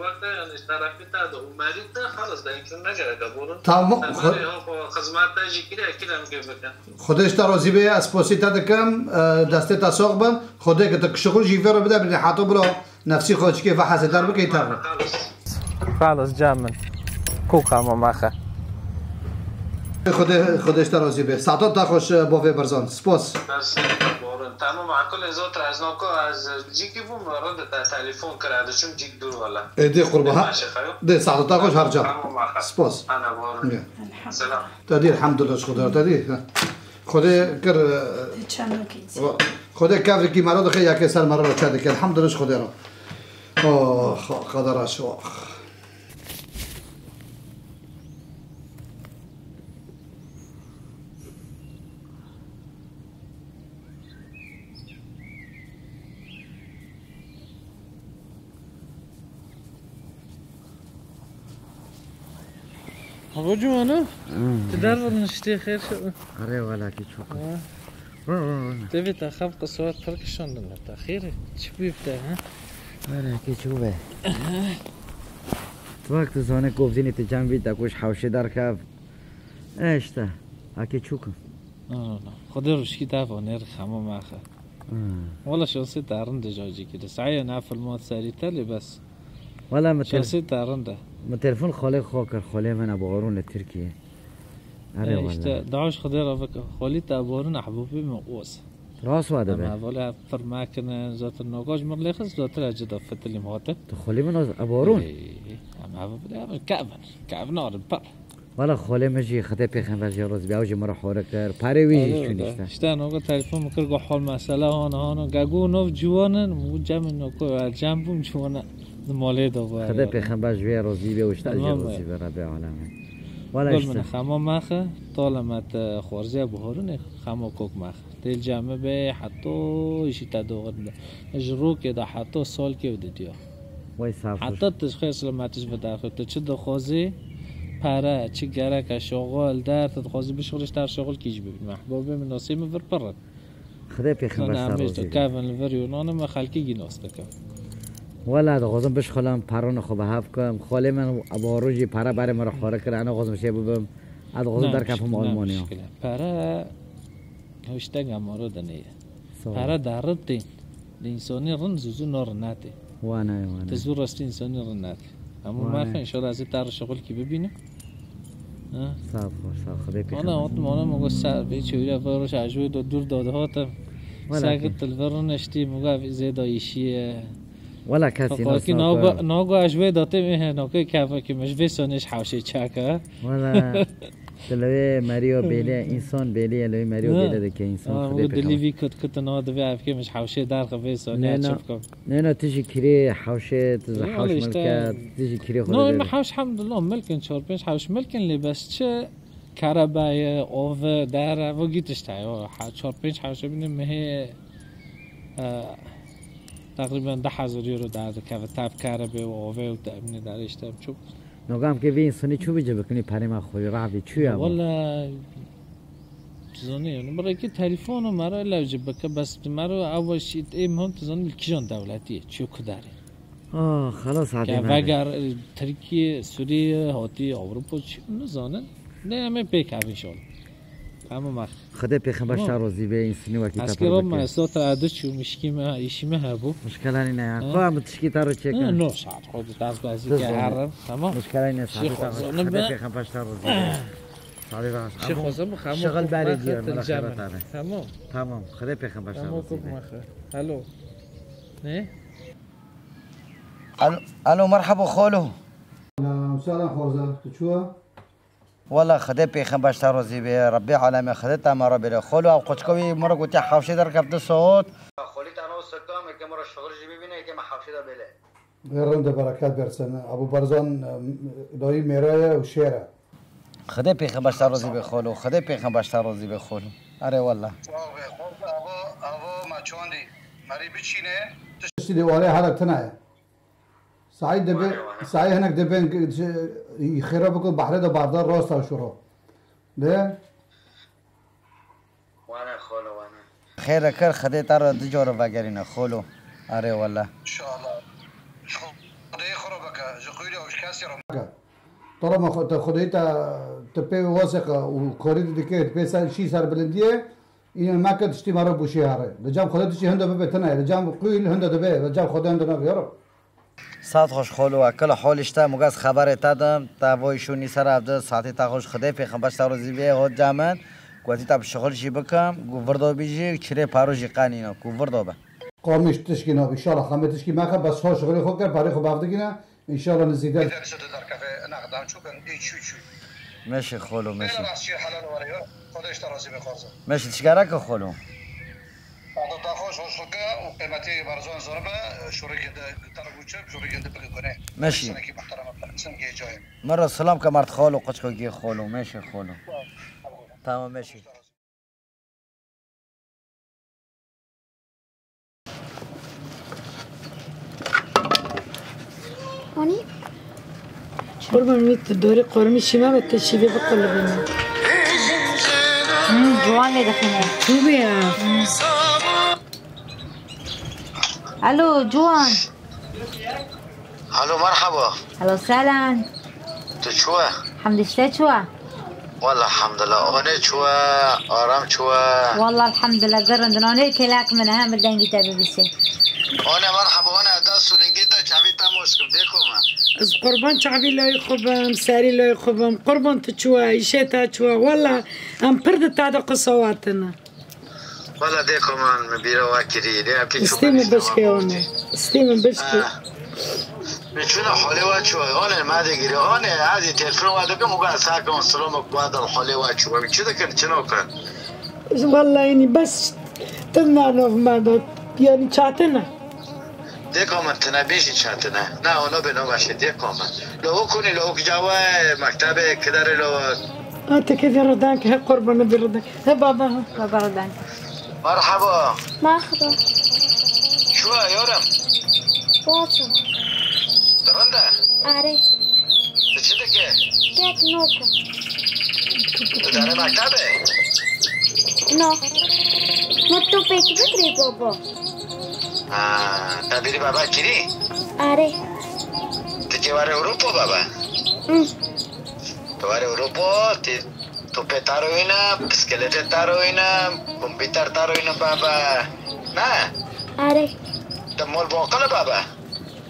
wek te, yani, ji terefê te de û merî te, xelas, de însan necereke borin. Tamam, Te xwe- merî ha xwe xizmet te jî kiriye, kî dem kê bikin. Xwedê ji te razî be, ez sposî te dikim, e, destê te sax bin. Xwedê ke tu şixul jî vê re bide, bine heta bila. Nefsî xwe çikê ve hesê der bike, îtar be. Xalis cem min. Ku kama mexe. Xwedê, Xwedê ji te razî be. Saeta te xweş, bavê Berzan. Spas. Ders borin. Tamam, akul ez otur, ez noko, ez cîkî bûm, rinde te telefon kir, ez diçim cîk dûr wala. Ê dê qurba ha. Dê saeta te xweş her ca. Tamam, mexe. Spas. Ana borin. Selam. Te dî elhamdulillah, ji Xwedê te dî. Ha. Xwedê kir, e, Çenokî. Xwedê kevekî mero dixe, yekê ser mero çe dike. Elhamdülillah ji Xwedê re. Oh, qedera şo. Hava ciwana. Hmm. Tu derve niştê xêr şe. Arê wela kî çok. Ha. Ro, ro, ro. Tevê te xev qiswet pir kişandin te. Xêr e? Çi bî te, ha? Arê kî çok be. Bak tu zane govdînê te cem bî te kuş hewşê derkev. E işte. Akê çok. Xwedê rûşkî te vanêr xema mexe. Hmm. Wala şansê te rind e ji cîkî de. Saye na filmat serî te lê bes. Wala min tel-, Şansê te rind e. Min telefon xalê xwe kir, xalê min Ebu Harûn li Tirkiyê. Erê E, wala. Îşte, daha ji Xwedê re bike. Xalî te Ebu Harûn ehbabê min oz. Rast wa Em dibe. Hevalê ev pir mekine, zaten noga ji min lê xist, zaten ez cida fitilîm hate. Tu xalê min oz Ebu Harûn? Ê, em hev-, em kevin, kevin arin pir. Wala xolê min jî Xwedê pêxember jê razî be, ew jî min re hore kir. Parê wî jî çûn işte. İşte noga telefon min kir, got hol mesele hana hana. Ge got nov ciwan in, û cemê noko, ez cem bûm ciwana di malê de bû. Xwedê pêxember ji wê razî be û ji te jî razî be, Rebê alemê. Wala işte. Gul min xema mexe, tale me te xwarziya Buharûnê, xema kok mexe. Têl cem me be, heta îşî te doxin be. Ji rokê de heta salkê û didiya. Way saf. Heta tu ji xêr silametî ji vir derxî. Tu çi dixwazî? Pere, çi gerek e, şoxul, der, tu dixwazî bişuxulî, ji te şoxul kî jî bibî. Mehbûbê min, nasê min vir pir in. Xwedê pêxember ser razî be. Kevin li vir Yunanê me xelkî gî nas dikim. Wela dixwazim bişuxulim, perona xwe bi hev kim. Xolê min Ebu Harûn jî pere berê min re xware kir, ez naxwazim şê bibim. Ez dixwazim derkevim Almanya. Ne muşkil e. Pere Hiştega maro de neye. Sağ ol. Pere de ritê. Li însanî rind zû zû no rinatê. Wane, wane. Te zû rastî însanî rinatê. Hemû Wane. Mexe, înşallah ez ê te re şixulkî bibînim. Ha? Sağ ol, sağ ol. Xwedê pêxember. Ana, ot mana, mogo ser vê çewre, vê roja ji wê de dûr de dihatim. Wala Sagi ki. Til vir riniştî, moga zêda îşî ye. Wala kesî nas nake. Nago, nago ez ji wê datê me he, nake kevekî me ji vê sonê ji hewşê çeke. Wala. Tu li wê meriyo bêlê, însan bêlê ye, li wê meriyo bêlê dike însan. Ha, Xwedê pêxember. Dilî vî kut kut na divê evkê min ji hewşê derxe vê sonê çi bikim. Nêna, tu jî kirê hewşê, tu ji hewş milke, tu jî kirê xwe didê. No, me hewş hemdullah milkin, çar pênc hewş milkin lê bes çi kerebe ye, ov e, der e, vo gî tişt heye. Ha, çar pênc hewşê bîne mehê, e, teqrîben deh hezar euro derdikeve, tev kerebe û ove û temînê derê işte çok. Nogam ke vê însanî çû bî ci bikinî perê me xwe revî çû ye. Wala, tu zanî, yani, birekî telefon û mero lew ci bike, bes mero ew şît ê mihim, tu zanî, li kîjan dewletî ye, çû ku derê. Ah, xelas, hadê me. Veger, e, Tirkiye, Sûriye, hatî Ewropa, çi nizanin. Ne em ê pêk ev înşallah. Hemû me. Xwedê pêxember şer razî be, însanî wekî te pir bike. Eskero me, sota adi çû, mişkî me, îşî me hebû. Muşkela nîne ya. Ha? Xwe em tişkî te re çêkin. No, şad, xwe dest bazî ke herin, tamam. Muşkela nîne, Xwedê pêxember şer razî be. Sadê de. Şixwazim, xemo şixil berê diye, mela xerat abi. Tamam. Tamam, Xwedê pêxember şer razî be. Hello. Ne? Alo, alo, merhaba xalo. Selam, selam xorza, tu çû? Wala Xwedê pêxember ji te razî be, Rebbê alemê Xwedê te me re bêre. Xolo, ew qoçka wî min re gotiye hewşê derkefte sot. Xolî te nav sekamê ke min re şixul jî bibîne, ke me hewşê de bêle. Wê rind e, bereket bersin. Ebu Barzan, e, dayî mêra ye û şêr e. Xwedê pêxember ji te razî be xolo, Xwedê pêxember ji te razî be xolo. Erê wela. Çav be, xolo, ava, ava me çandî. Merî biçîne. Tiştî dê warê hele tune ye. Saî dibe, Wane, wane. Saî hinek dibên, xêra biko, behrê de barda rasta şuro. De? Wane, xolo, wane. Xêr kir, Xwedê te re du cara vegerîne, xolo. Erê wele. Înşallah. Xwedê xwe re bike, ji xwîrê û ji kesî re. Bike. Tara me xwe-, te Xwedê te, te pê wasiqe û karî dike, te pê ser, şî ser bilindiyê, îne meke tiştî me re bûşî here. Li cem Xwedê tiştî hinde bibe tune ye, li cem qûl hinde dibe, li cem Xwedê hinde nabe, ya Rab. Sed xweş xolo, we kilo hol işte, mugaz xeberê te dim, te voy şûnî ser ev di, saetê te xweş, Xwedê pêxember te rozî bê, hot camen, ku ez ta bi şixul jî bikim, ku virdo bî jî, çirê paro jî qenîno, ku virdo be. Qamîş tişkî nabî, înşallah, xemê tişkî mexe, bes ho şixulê xwe ker, parê xwe bavdikine, înşallah nizîde. Meşe xolo, meşe. Xwedê ji te razî be, Xwarza. Meşî, tişkareke xolo. Wexta te xweş, hoş bike û qîmetê Barzan zor be, şûrê gelde te re bû çi, şûrê gelde bike gune. Meşî. Senekî muhterem, senekî cayê. Min re silam ke, mart xalo, qeçko gê xolo, meşî xolo. Tamam, meşî. Anî? Qurban wî tu dorê qormî şîma ve te şîvê biqulibîne. Hmm, ciwan lê dixîne. Tûbê ya. Alo, ciwan. Alo, merhaba. Alo, selam. Tu çû ye? Hemdî, ji te çû ye? Wala elhamdulillah. One çû ye, Aram çû ye? Wala elhamdulillah, gerindin. One kêlek min e, hem bi dengî te bibîsê. One merhaba, one dest û lingê te çavî te moş kim, dêko me. Ez qurban çavî layê xwe bim, serî layê xwe bim. Qurban tu çû ye, îşê te çû ye. Wala em pir di te de qisa watine. Wala dêko min, min bîra we kirî. Lê em pî Stê min bişkê wan e. Stê min bişkê. Ah. Min çûna holê we çû. One ma de girî. One ez ê telefon we dikim û ben sakin û silamek we dal holê we çû. Min çi dikin, çi nokin? Wala yanî bes tu nano me de. Yanî çatine. Dêko min, tu nebêjî çatine. Na, ono bê, no baş e, dêko min. Lawik hûn ê, lawik cawe, mektebê, kiderê lawik. Ha, ti kevî ridank he qurbanê bî ridank. He baba, ha. Baba ridank. Merhaba. Merhaba. Çû ye yarim? Baş e. Di rind e? Erê. Tu çi dikî? Kek nokim. Tu derê mektebê? No. Ma tu pêk bikirî baba. Ha, te bîrî baba kirî? Erê. Tu kê were Ewropa baba? Hı. Tu were Ewropa, tu topê te re wîne, piskeletê te re wîne, kompîter te re wîne baba. Ne? Erê. Tu mol boqil e baba?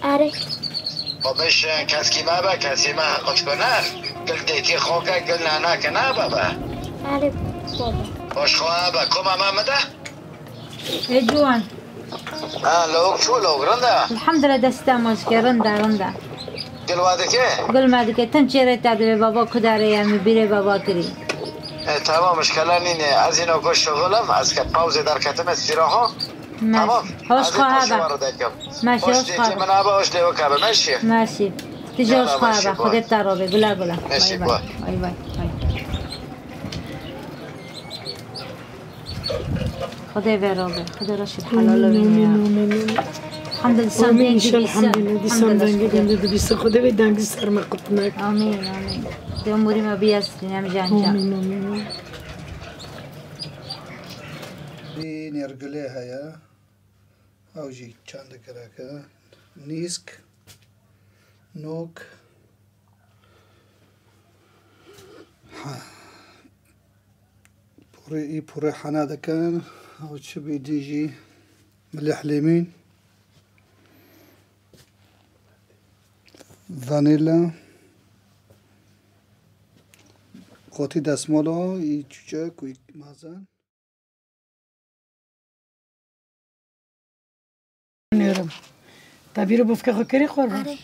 Erê. Xwe bişin, keskî mebe, kesî me, qeçko ne. Gil dêkê xwe ke, gil nana ke ne bebe. Erê, baba. Baş xwe be, koma me me de. Ê ciwan. Ha, lawik çû, lawik rind e? Elhamdulillah, destê te moşke, rind e, rind e. Gil we dike? Gil me dike, tim çêrê te divê, baba ku derê ye, min bîrê baba kirî. E, tamam, mişkele nîne. Ez îno ku şixul im, ez ke pawzê derketim, ez tîra xwe. Tamam. Hoş xwe hebe. Meşî, hoş xwe hebe. Hoş dêkê min hebe, hoş dêwik hebe. Meşî. Meşî. Tu jî hoş xwe hebe. Xwedê te re be. Gule gule. Meşî, bay bay. Bay bay. Xwedê ve re be. Xwedê reşîd helal be. Amîn, amîn, amîn. Hamdil san dengî dîsa. Hamdil san dengî dîsa. Xwedê vê dengî ser me qut neke. Amîn, amîn. Dê umurî me biyestin em janca. Amîn, amîn, amîn. Nêrgilê heye, ew jî çandikirek e, nîsk, nok. Ha. Pûrê, î pûrê hena dikin, ew çi bî din jî milih lêmîn, vanîla, qotî desmalo, î çûçek û î mazen. Nêrim. Te bîrî bifkê xwe kirî qurban? Erê.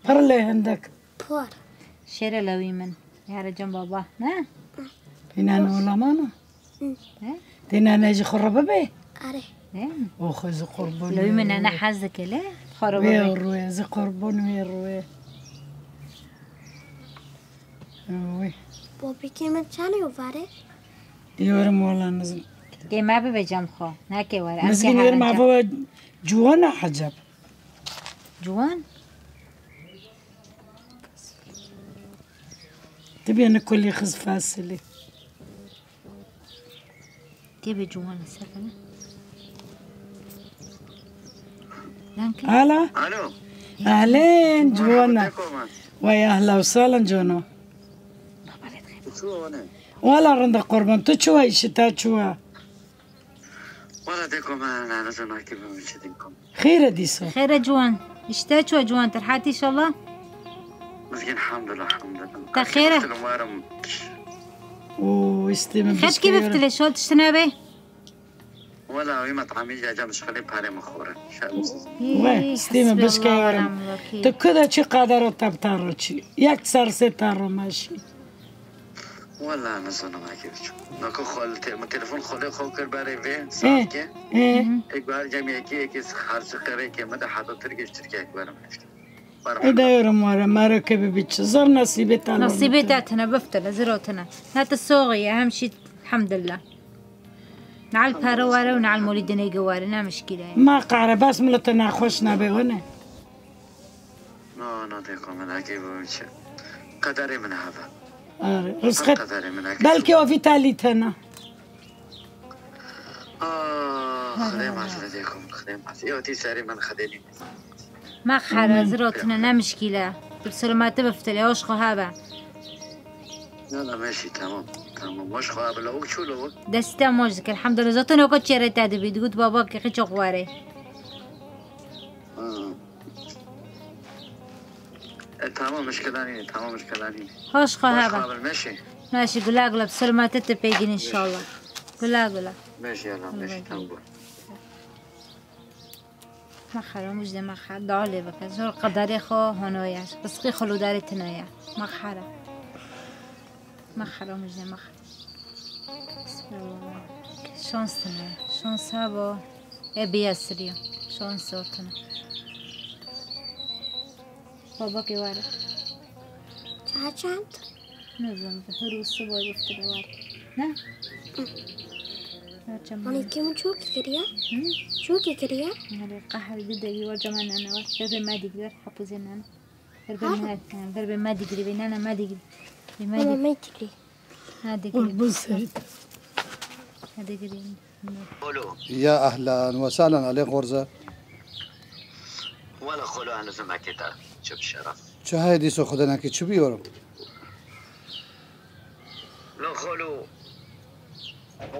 Pir lê hindek. Pir. Şêre lewî min. Here can baba. Ne? Pînan olamana? He? Têna ne ji xwe re bibe? Erê. He? Oxo ji qurban. Lewî min ne hez dike le. Xwe re bibe. Wê rûye, ji qurban wê rûye. Oy. Bobîkê min çend yo vare? Yorim wala nizim. Kê me bibe cem xwe. Neke were. Em Mizgîn kê yerim herin cem. Ava ciwan a heceb. Ciwan? Tibê ni kulî xiz fasilî. Tê be ciwan e, ser kene. Lan kê? Alo. Alo. Ehlen, ciwana. Merhaba, tekoman. Vay ehla û sahlen cano. Baba, lê dixê. Çû wane? Wala rinda qurban, tu çû wa, îşî te çû wa? Wala tekoman, ne, ne, ne, ne, ne, ne, ne, ne, ne, ne, Xêr e dîsa. Xêr e ciwan. Îşte çû ciwantir. Hatî inşallah. Mizgîn hamdulillah, hamdulillah. Te xêr e? Xetkî biftilê, şol tiştine be. Wela wî metamî jî cem şixulê parê min xore. We, stê min bişke yarim. Tu ku de çi qadero te bi ta ro çi? Yek ser sê ta ro meşî. Wela nizanim eke biçim. Naka xal te-, min telefon xalê xwe kir berê vê Ê, saetke. Ê. Ek bar cem yekî yekî xerci qerê ke min de heta Tirkiye ji Tirkiye ek berim işte. Ê de yorum were, mero ke bibi çi. Zor nasîbê te. Nasîbê te tine biftile, ziro tine. Ne tu soğiye, hem şî elhamdülillah. Nal pere were û nal molîdinê ge were, ne mişkîle ye. Ma qare, bes milet te nexweş nebe, o ne? Na, na, dêko min, eke bu çi? Qederê min heve. Are, rizqet. Qederê min eke. Belkî o vî te lî tena. Ah, Xidê mezle dêko min, Xidê mezle. Yo, tî serê min Xidê nî. Ma xere, ziro tine, ne mişkîle. Tu bi selameti biftilê, hoş xwe hebe. Na, na, meşî, tamam, tamam. Hoş xwe hebe, lawik çû lawik. Destê te moş dike, elhamdülillah. Zaten o ka çêrê te dibî, digot baba ke xî çok were. Ha. E, tamam, mişkila nîne, tamam, mişkila nîne. Hoş xwe hebe. Hoş xwe hebe, meşî. Meşî, gula gula, bi selameti te pêgin inşallah. Gula gula. Meşî, Allah, meşî, tamam. Mexer, o mujdê mexer, dua lê bike. Zor qederê xwe hono ye. Rizqê xwe lo darê tine ye. Mexer e. Mexer, o mujdê mexer. Şans tine. Şans hebo. E biya siriya. Şans zor tine. Baba ke were. Saet çend? Nizanim, her û sibay biftire were. Ne? Hı. Her çem. Hani kim çok kiriya? Hı? Çok kiriya? Hani qehwe dide wî were cema nene were. Berbê me digre, hepuzê nene. Berbê me, berbê me digre, bê nene me digre. Bê me digre. Ama me digre. Ha, digre. Qurbon serî. Ha, digre. Xolo. Ya ehlen we sehlen, alê xorze. Wela xolo, ez nizanim eke te çi bi şeref. Çi heye dîso xwe denekî, çi bi yorum? La xolo,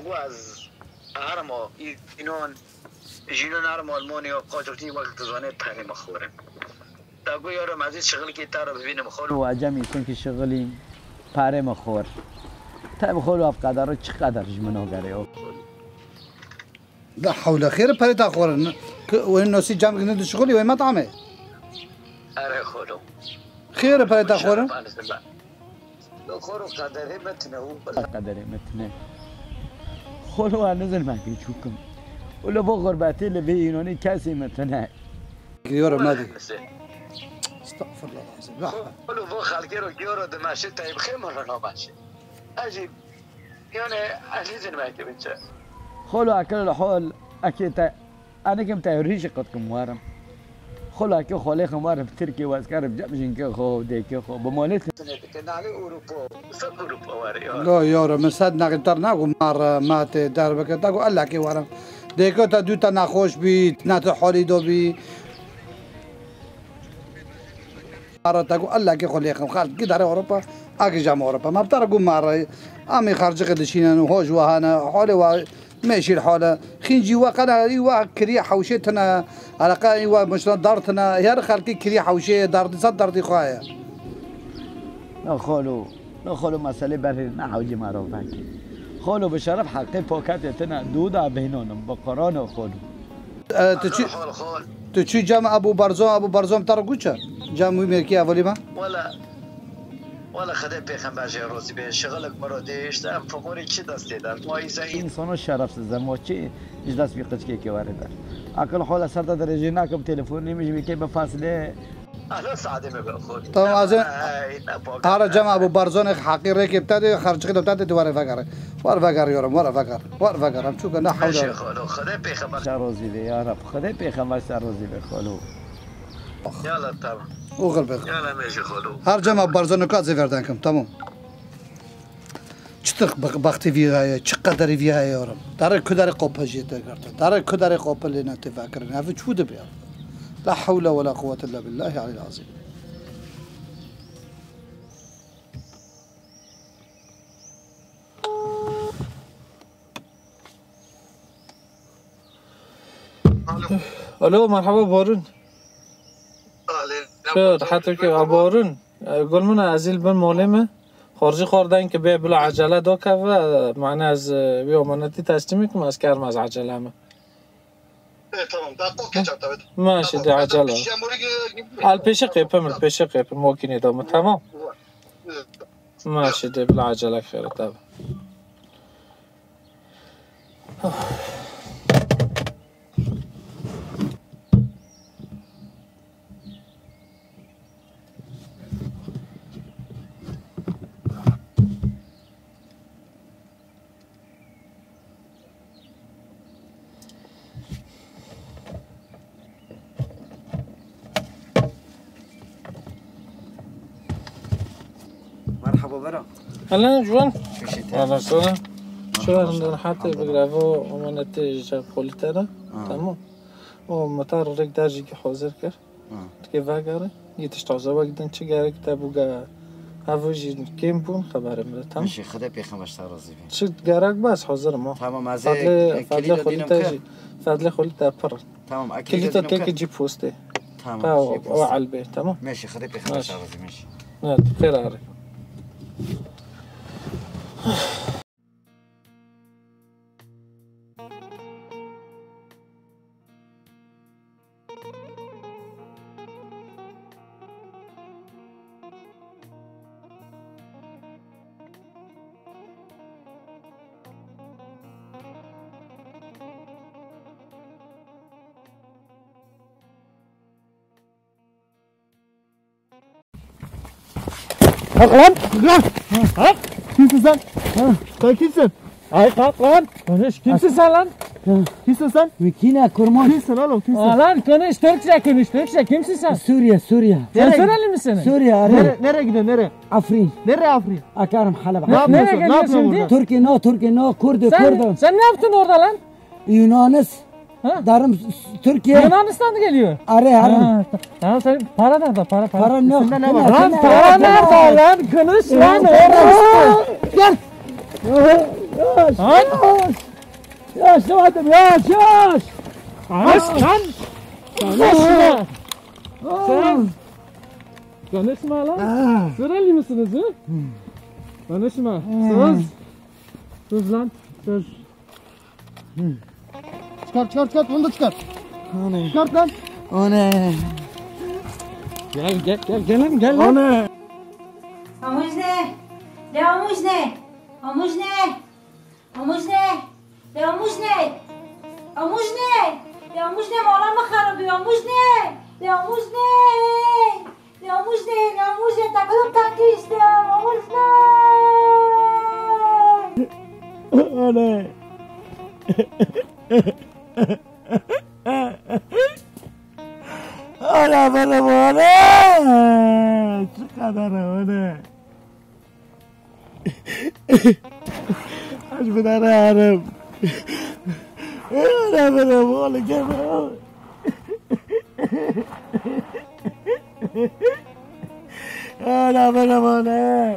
bu ez hermo înon, jînon hermo Almanya, qaçoxî wek tu zanê perê me xor in. Te got, yaro, ez ê şixilkê te re bibînim, xolo. Û ecem îson ki şixilî perê me xor. Te bi xolo ev qedero çi qeder ji min o gerê o? La hewle, xêr e perê te xor in. Ki wê nosî cem gine dişixulî wê metamê. Erê xolo. Xêr e perê te xor in. Xolo, qederê me tine û bila. Qederê me tine. Xolo, ez nizanim eke çû kim. Wilo bo xurbetê li vê înonê kesê me tine. Giriyorum hadi. Estağfurullah lazim. Xolo, bo xelkê ro giyoro dimeşe, teyb xê min re nameşe. Ez jî, yani, ez nizanim eke biçe. Xolo, eke li hol, eke te Anikim te rîşî qet kim warim. Xulakê xolê xim warim Tirkî wezkerim cem jinkê xo, dêkê xo, bi molê xim. Nalê Ewropa, sed Ewropa were ya. Lo yoro, min sed naqî ter nago mar, ma tê derbike, te go ellekê warim. Dêko te dû te nexweş bî, ne tu holî do bî. Ara te go ellekê xo lê xim, xelk gidarê Ewropa, a gijam Ewropa. Ma bi te re go mar, amê xerciqê dişînin, hoj wahane, holê wa Mêşîl hale. Xîncî we qena î we kiriye hewşê tine. Eleqa î we mişna dar tine. Her xelkî kiriye hewşê dar dîsa derdî xwe ye. Na xolo, na xolo meselê berê ne hewcî me ro vekî. Xolo bi şeref heqê poketê tine dû da bêhnonim bi Qur'ano xolo. E, tu çi, tu çi cem Ebu Barzon, Ebu Barzon te re guçe? Cem wî mêrkî evolî me? Wala Wala Xwedê pêxember jê rozî bê, şixilek min ro dê, işte em fiqorî çi destê de, ma îzeyî. Însono şerefsiz e, ma çi ji dest vî qiçkekê were ber. Aqil hola ser te dirêjî nakim, telefonê min ji vî kê bifasile. Ahla saadê me be xwe. Tamam, ez ê ara cem Ebu Barzonê heqî rêkê bite dê, xerçikê de bite dê, tu were vegere. Were vegere yorum, were vegere. Were vegere, em çûke ne hewle. Meşe xolo, Xwedê pêxember. Ser rozî bê ya Reb, Xwedê pêxember ser rozî bê xolo. Yala tamam. Oxir be. Yala meşe xolo. Her cem Ebu Barzonê ka zê verden kim, tamam. Çi tix bextê vî heye, çi qederî vî heye yorum. Darê ku darê qopel jê te girte. Darê ku darê qopel lê ne tê vekirin. Ev çû dibe ya. La hewle we la quwwete illa billahi alîl azîm. Alo, merhaba Borun. Alê, Xêr, heto ke Borun. E, gul min, ez î li bin molê me. Xorcî xor den ki bê bila ecele do keve, mane ez, e, wî omanetî teslîmî kim, ez kerm ez ecele me. E, tamam, da qo ke çarta ve. Meşe, de ecele. Al pêşe qêpim, al pêşe qêpim, mokînê da me, tamam. E, ماشي، دي بلا عجلة خير، تمام. Merhaba, bera. Helen, Juan. Şu şey, Valla sana. Şu an rahatı bir gravo, amaneti, politera. Ha. Tamam. O motor rek derjî ki hazır kir. Ha. Tikê vegere. Yetiş taze vegidin, çi gerek te bû ge-, hev jî kêm bûn, xeberim bide, tamam? Bişî, Xwedê pêxember te razî bî. Çi gerek bes, hazir im ha. Tamam, ez ê Fedlê, Fedlê kilîta xolî dînim te kir. Jî, Fedlê xolî te pir. Tamam, ez kilîta dînim têkî kir. Cî postê. Tamam, ha, cî o, post. O elbê, tamam? Meşî, Xwedê pêxember te razî, meşî. Evet, xêr arê. Kalk lan. Kalk. Kalk. Kimsin sen? Ha, sen kimsin? Ay kalk lan. Konuş. Kimsin sen lan? Kimsin sen? Wî kî ne kurmancî? Kimsin oğlum? Kimsin? Aa, lan konuş. Türkçe konuş. Türkçe. Kimsin sen? Suriye, Suriye. Sen Nereye? Suriyeli misin? Suriye, arı. Nere-, nereye gidiyorsun? Nereye? Afrin. Nereye Afrin? Akarım Halep. Ne, nereye geliyorsun şimdi? Türkiye no, Türkiye no, Kurdu, Kurdu. Sen, sen ne yaptın orada lan? Yunanis. Ha? Darım s-, s-, Türkiye. Yunanistan geliyor. Arı, arı. Ha, ta-, tamam, sen para nerede? Para, para. Para ne? Üstünde ne var? Lan para nerede lan? Konuş lan. Gel. Yavaş, ha? Yavaş. Yavaş, yavaş, yavaş. Yavaş lan. Konuşma. Sen. Konuşma lan. Suriyeli misiniz, ha? Konuşma. Söz. Söz lan. Söz. Çıkar, çıkar, çıkar. Onu da çıkar. O ne? Çıkart lan. O ne? Gel, gel, gel, gel lan, gel lan. O ne? Amuz ne? De amuz ne? Amuz ne? Amuz ne? De amuz ne? Amuz ne? De amuz ne? Mala mı xarabı? Amuz ne? De amuz ne? Namuzê, namuzê, takılıp takı işte, namuzê. Oley. Ana bana bu ana. Çık kadar ana. Aç bir tane hanım. Ana bana bu oğlum gel bana. Ana bana bana.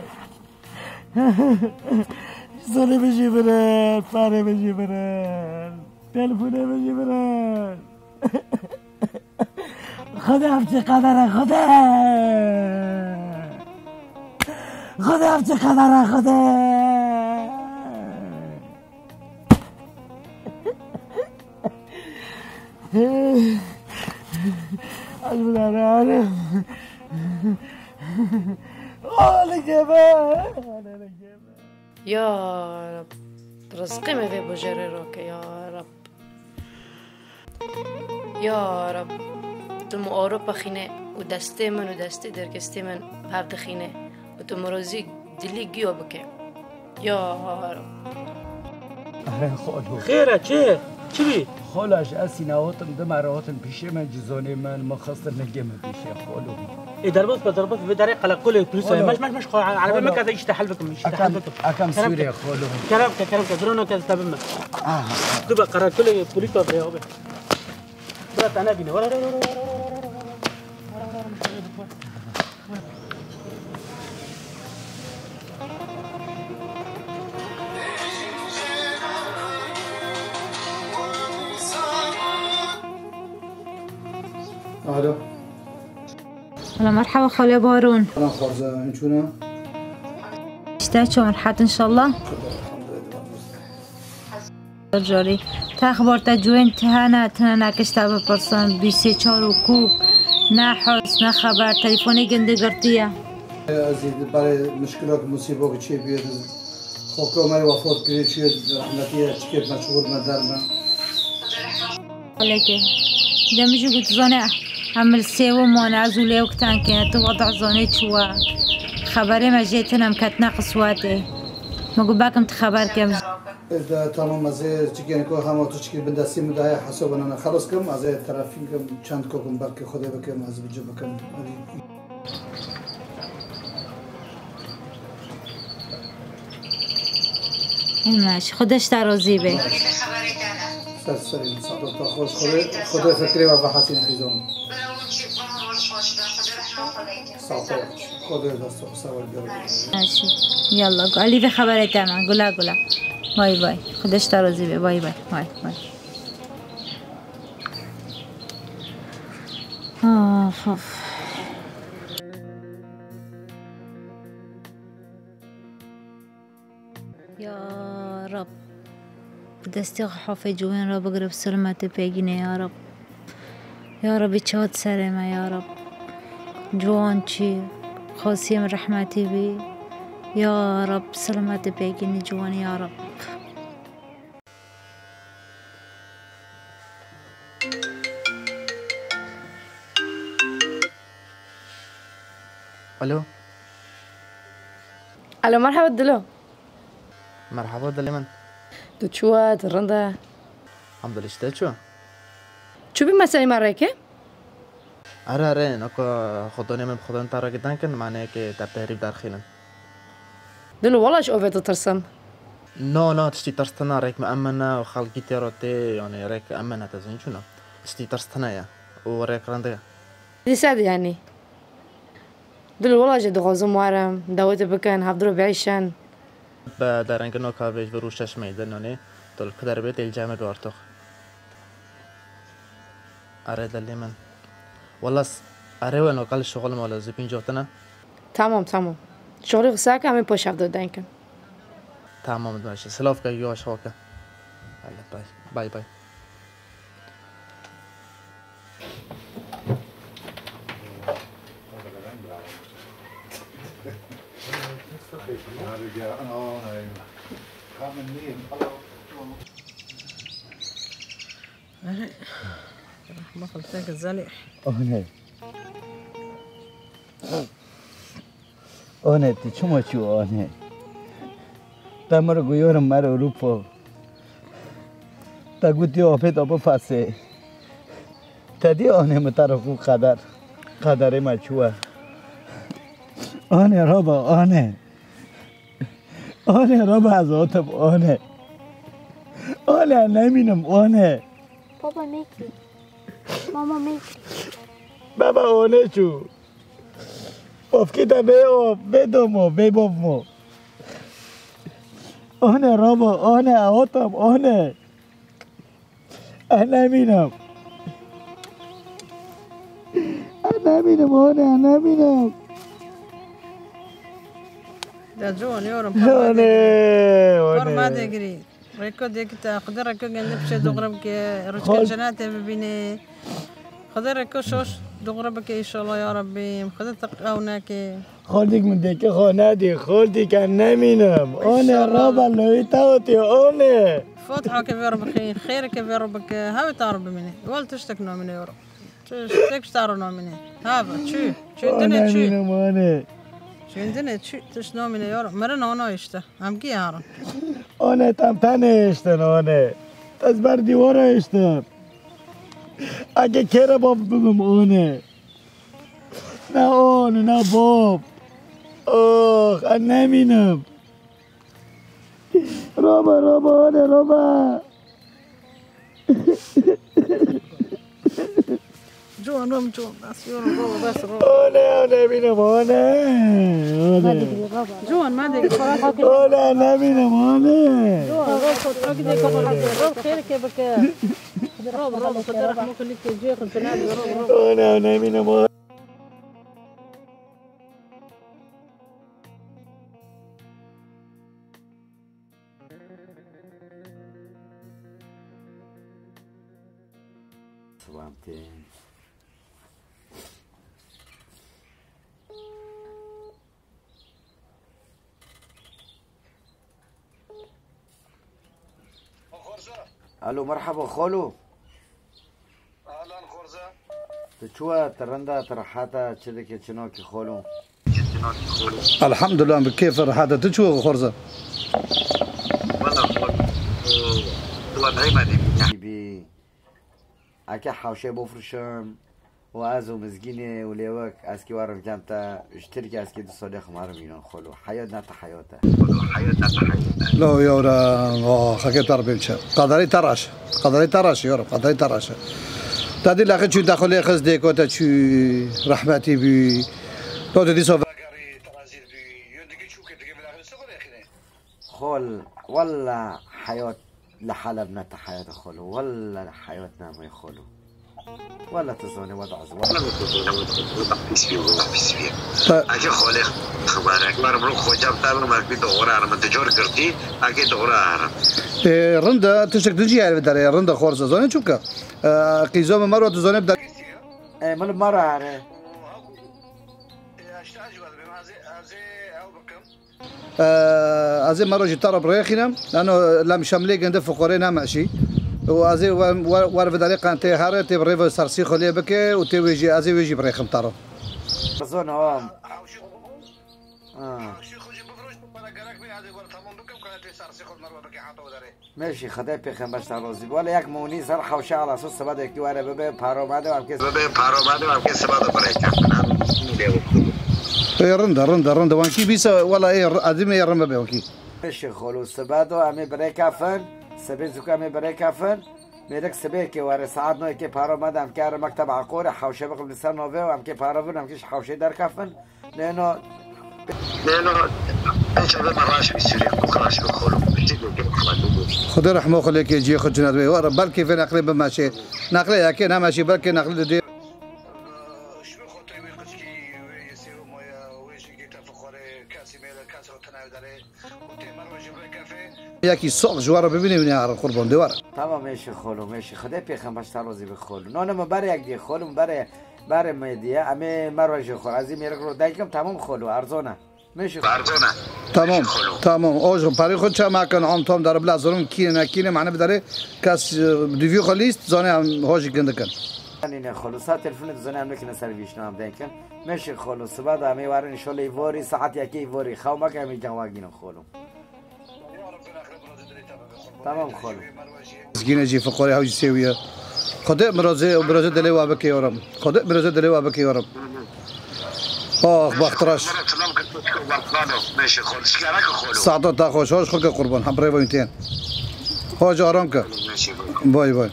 Sonu bir şey bırak, para bir şey bırak. Telefonu bir şey bırak. Xwedê ev çi qedere, Xwedê! Xwedê ev çi qedere, Xwedê! Ez bi dara arim. Alike be! Ya Reb, rizqê me vê bajarê rake, ya Reb. Ya Reb, tu min Ewropa xîne û destê min û destê dergestê min bi hev dixîne û tu min rozî dilî giyo bike. Ya Reb. Erê xolo. Xêr e, çi? Çi bî? Xola ji ez sîna hotim, dima re hotin pîşê min, cizonê min, min xistin lingê min pîşê xolo. Ê derbas be, derbas be, vê derê qeleqolê polîs e. Xolo. Meş, meş, meş, xo, erebe meke, ez îşte hel bikim, îşte hel bikim. Akam, akam Sûriye xolo. Kerem ke, kerem ke, drona ke ez tebim me. Aha. Tu be qereqolê polîs be, be. Bira te nebîne. Were, were, were. Alo. Alo, merhaba, Xalê Barûn. Ana xwaze, çûna? İşte çor hat, inşallah. Carî. Te exbar te cûyên te hene, tine nekişte bipirsin, bîsê çar û kûk, ne his, ne xeber, telefonê gindê girtiye. Ez ê di berê mişkilok, musîbok çêbûye, xwe me wefat kiriye, çûye rehmetî ye, çikê meşhûr me derme. Xaleke, demijî got, zane, em li sêwim wan, ez û lêwk tenke, tu wada zanê çi we. Xeberê me jê tune, em ketine qiswetê. Me got, bekim tu xeber ke. Ez de tamam, ez ê çikên ku hema tu çikî bin destî min de heye, hesabana xelas kim, ez ê telefon kim, çend kokim belkî Xwedê bikim, ez bi cih bikim. Himeş, Xwedê ji te razî be. Ser serê min, saeta te xweş. Xwedê, Xwedê fikrê we vehesîne xîzan. Sağ ol. Xwedê dest xwe ser we gere. Himeş. Yalla, Elî vê xeberê te me. Gula gula. Bay bay. Xwedê ji te razî be. Bay bay. Bay bay. Of, of. Ya Rab, bi destê xwe hafê ciwan re bigire, bi selametê pê gîne ya Rab. Ya Rabî, çawa di serê me ya Rab. Ciwan çi, xasiyê min rehmetî bî. Ya Rab, bi selametê pê gîne ciwanî ya Rab. Alo. Alo, merhaba Dilo. Merhaba dilê min. Tu çû ye, tu rind e? Hamdulillah, ji te çû? Çûbî meselê me rêkê? Erê, erê, naka xwedonê min bi xwedonê te re gidan kin, maneyekê te pehrî bi derxînin. Dilo, wela ji ovê ditirsim. No, no, tiştî tirstina, rêk me emine û xelkî tê re tê, yanî rêk emine, te zîn çûna. Tiştî tirstina ye û rêk rind e. Dîse de yanî. Dilo, wela jê dixwazim werim, dawetê bikin, hevdiro biêşin. Bi derengê noka vê ji vir û şeş mey de nonê, tu li ku derê bê tê li cem me bê ortox. Erê dilê min. Wela s-, erê we noka li şixul me, wela zû pînc otine. Tamam, tamam. Şixulê xwe sake, em ê paş hevdiro deng kin. Tamam, baş e. Silav ke, yo aşağı ke. Hadi, bay, bay, bay. Rehme xelteke zelê. One. One, tu çima çû One? Te mir guyorim mer Ewropa. Te gotî afê te bifesê. Te dî One, min te re xwe qeder. Qederê me çû ye. One, raba, One. One, raba, ez hatim, One. One, nemînim, One. Baba, mekî. Mama, mekî. Baba, One çû. Ofkî te bê of, bê domo, bê bovmo. One rabo, One aotam, One. Ez nemînim. Ez nemînim, One, ez nemînim. De ciwan, yorim, One, parma degirî. Parma degirî. Rêko dêkî te, Xwedê rêko gende piçê dogre bike, rêçke cenetê bibîne. Xwedê rêko şoş dogre bike înşallah ya Rabbî. Xwedê te qew neke. Xaldîk min dêkî xwe nedî, xaldîk ez nemînim. One raba lewî te otê, One. Fatiha ke vê re bixî, xêr ke vê re bike, hewê te re bimîne. Wal tiştek namîne ya Rabbî. Çi, tiştek ji te re namîne. Hava, çû. Çû dinê çû. Nemînim, One. Çû dinê çû, tişt namîne ya Rabbî. Mirin ana işte. Em kî herin? One, tem te nehiştin, One. Te ji ber dîwara hiştin. Eke kê re bab bibim, One. Ne One, ne bab. Ox, ez nemînim. Roba, roba, One, roba. Ciwan, rom, ciwan, bes, yorum, baba, bes, rom. One, One, bînim, One. One. Ciwan, me de. One, ne bînim, One. Ciwan, rom, xwe, rom, xêr ke bike. Rom, rom, xwe de rehmo kulî ke cihê xwe cenab, rom, rom. One, One, bînim, One. Silam tên. Alo, merhaba xalo. Ahlan, xorza. Tu çi we, tu rind e, tu rehet e, çi dikî, çi nakî xalo? Elhamdulillah, bi kêf rehet e. Tu çi we xorza? Wela xorza. Wela heymanî. Bî. Eke hewşê bifroşim û ez û Mizgînê û Lêwik, ez kî werim cem te, ji Tirkiye ez kî du salê xwe werim înan xalo. Heyat ne te heyat e. Lo yawra, oh, xakê te rebê biçe. Qaderê te reş. Qaderê te reş, yawra, qaderê te reş. Te dî lexê çû te xwe lê xist dê ko te çû rehmetî bî. Lo tu dîsa vegerî, te rezîl bî. Yön digê çû ke digê velaxê se xwe lê xînê. Xol, wella heyat li Heleb ne te heyat xolo. Wella heyat ne me xolo. Wella tu zonê weda ez wella. Pis bî, wella pis bî. Te- Eke xolê xebarek. Mer bro xocam te mer bî doğru arım. Te cor girtî, eke doğru arım. E, rinda, tiştek din jî yer bidere, rinda xorza zonê çuka. E, qîzo me merwa tu zonê bidere. E, min mara here. Eee, ez ê mero jî te re birêxînim. Nano lem şemlê ginde fiqorê nemeşî. Û ez ê we-, we-, wer vidarê qentê here, tê bi rêve sersî xwe lê bike û tê wê jî, ez ê wê jî birêxim te re. Zon, tamam. Ha. Mêşî, Xwedê pêxember ji te razî be. Wele yek monî ser hewşe ala sor seba de yekî were bibe, paro me de, em kê bibe, paro me de, em kê seba de birêk keftin. Em lê wekî. Ê, rind e, rind e, rind e. Wan kî bîse, wele ê, r-, edimê ê rind bibe wan kî. Mêşî xolo, seba de em ê birêk kefin, sebê zûk em ê birêk kefin. Mêrik sebê yekê were, saet nehê yekê paro me de, em kê re mekteb Aqorê, hewşe bixin li ser navê û em kê paro bin, em kê ji hewşê derkefin. Lêno. Lêno, hiç ebe me raş bî Sûrî, xwe raş bî xolo. Piştî ku kim xwe bû. Xwedê rehmo xwe lê ke ciyê xwe cinet wê. Were belkî vê neqlê bimeşê. Neqlê yekê nemeşî, belkî neqlê didê. Ji bo xatirê wê qickî, wê yesê û maya, wê jî gê te fixwarê, kesî mêle, kesî xwe tine derê. Û tê me rojê wê kefê. Yekî soq ji were bibînê wî nehare qurban dê were. Tamam, mêşî xolo, mêşî. Xwedê pêxember ji te razî be xolo. Nane me bere yek dê xolo, me bere Berê me diye, em ê me rojê xwe. Ez ê mêrik ro daykim, tamam xolo, erzon e. Mêşî xolo. Erzon e. Tamam, mêşî xolo. Tamam. O ji parê xwe çe me kin, am tom dare bila zorum kîne ne kîne, mane bidare, kes, e, duvî xwe lîst, zane em hojî gindikin. Nîne xolo, sa telefonu dizane em nekine ser vîşna em denkin. Mêşî xolo, siba da em ê warin inşallah îvorî, saet yekê îvorî. Xew meke em ê cewagînin xolo. Tamam xolo. Zgîne jî fiqorê hew jî sêwiye. Xwedê mirozê û mirozê dilê wa bike yorim. Xwedê mirozê dilê wa bike yorim. Ax, baxtraş. Saeta te xweş, hoş xwe ke qurban. Hem rêva wî tên. Hoş aram ke. Bay bay.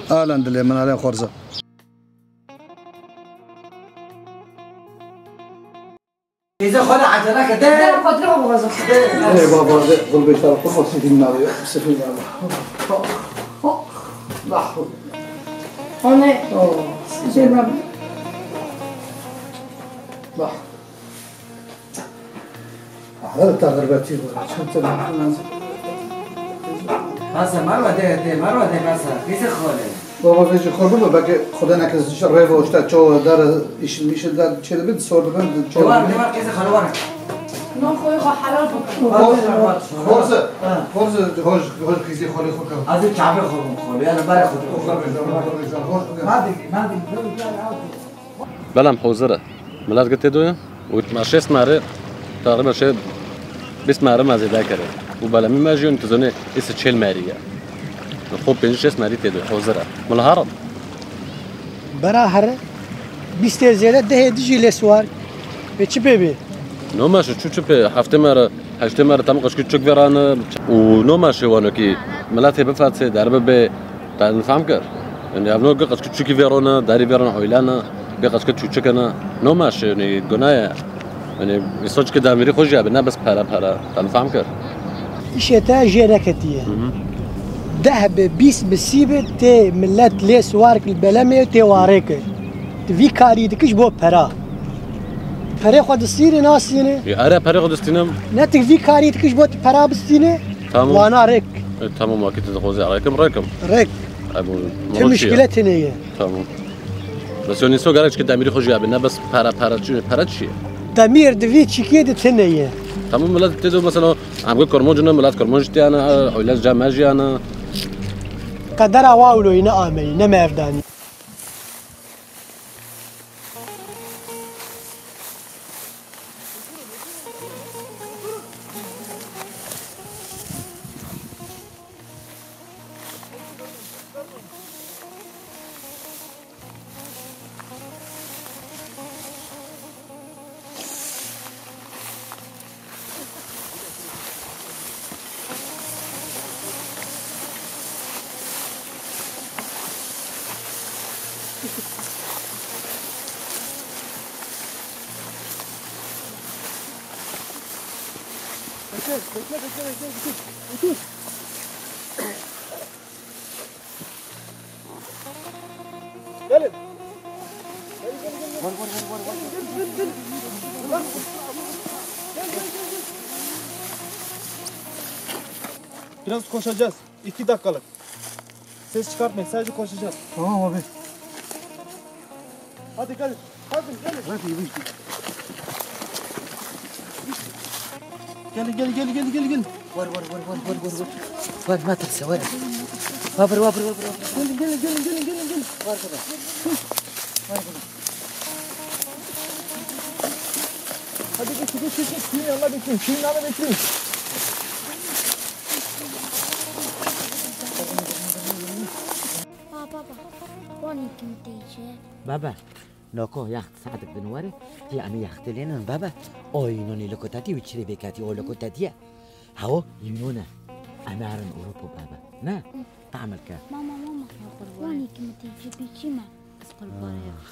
Alen dilê min, alen xorza. Teyze xwe de ecele ke de. Ey baba, de gulbê şarap olmasın, dinler ya. Bismillah. Anne. Oh. Zehra. Bak. Ahmet de xirbetî bû. Çend tane lazim. Basa, merwa de, de, merwa de, basa. Bizi xole. Baba, vêjî xwe bibe, belkî Xuda nekir rêve û işte çoğu dar, işin, işin dar çêdibin, sor dibin, çoğu. Devam, devam, kızı xalwar. Non, xwe xwe helal bû. Xorze, xorze, hoj, hoj kızı xole xwe kal. Azı çabe xwe bû xole, yani bare xwe. Hadi, hadi. Belem hozir e. Milet gi tê doye. Û me şêst merî, teqrîben şê bîst merî me zêde kire. Û belemî me jî tu zonê îse çêl merî ye. Xwe pêncî şêst merî tê doye. Hozir e. Mila herin. Bera here. Bîstê zêde dehê dijî lê siwar. Pê çi pê bê? No meşe çû çi pê? Heftê merî, heştê merî tam qeçkî çûk vêrane. Û no meşe wanokî miletê bifetse derbe bê. Te min fehm kir. Yani ev no qeçkî çûkî vêrone, derî vêrone, oylane, bê qeçkî çûçikine. No meşe yani guna ye. Yani insan çike demîrî xwe jî abi ne bes pere pere. Te min fehm kir. Îşê te jê neketiye. Hı hı. Deh bi, bîst bi, sî bi tê milet lê siwar kir, belemê tê warê kir. Tu vî karî dikiş bo pera. Perê xwe distînî nasînî? Ya, ere perê xwe distînim. Ne tu vî karî dikiş bo tu pera bistînî? Tamam. Wana rêk. E, tamam, wakî tu dixwazî rêkim, rêkim. Rêk. E, bu, tu molo çi ye? Muşkile tine ye. Tamam. Bes yonî so gerek ki demîrî xwe jî abi, ne bes pere, pere çi, pere çi ye? Demîr di vî çîkiyê de tine ye. Tamam, milet tê de mesela, em ki Kurmanc ne, milet Kurmanc tiyane, e, oyle cem me jiyane. Qedera wa wilo yî ne ameyî, ne me ev danî. Bekle, bekle, bekle, bekle. Otur, otur. Gelin. Biraz koşacağız. İki dakikalık. Ses çıkartmayın, sadece koşacağız. Tamam abi. Hadi gelin. Hadi gelin. Hadi yürü. Gelin, gelin, gelin, gelin, gelin, gelin. Var, var, var. Var, ma tirse, var. Var, var, var, var, var. Gelin, gelin, gelin, gelin, gelin, gelin. Var, var. Var, var. Hadi geç, geç, geç, geç. Şunun yanına bekleyin, şunun yanına bekleyin. Aa, baba, wanî kim tê çi? Baba, noko yaxt saetek din were, tê em ê yaxtê lênin baba. O înonî li ku tetî û çirê bêketî o li ku tetiye. Hewo, înone. Em ê herin Ewropa baba. Ne? Tamam ke. Mama, mama. Wanî kim tê çi bîçî me? Ez qurbanê. Ah.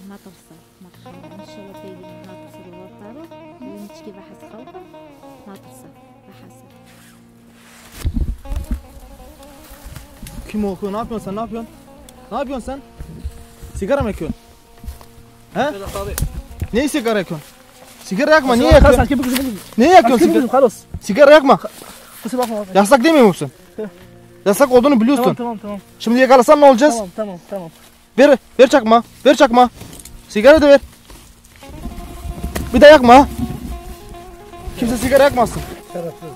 Matirse, maşallah, inşallah peyvî natirse li wer taro. Wê miçkê ve hez xew be. Matirse, ve hez. Kim o? Ne yapıyorsun sen? Ne yapıyorsun? Ne yapıyorsun sen? Sigara mı yakıyorsun? He? Sedat abi. Neyi sigara yakıyorsun? Sigara yakma, niye yakıyorsun? Niye yakıyorsun sigara? Sigara yakma. Kusura bakma abi. Yasak demiyor musun? Yasak olduğunu biliyorsun. Tamam, tamam, tamam. Şimdi yakalasam ne olacağız? Tamam, tamam, tamam. Ver, ver çakma, ver çakma. Sigara da ver. Bir de yakma. Kimse sigara yakmasın. Şerefsiz.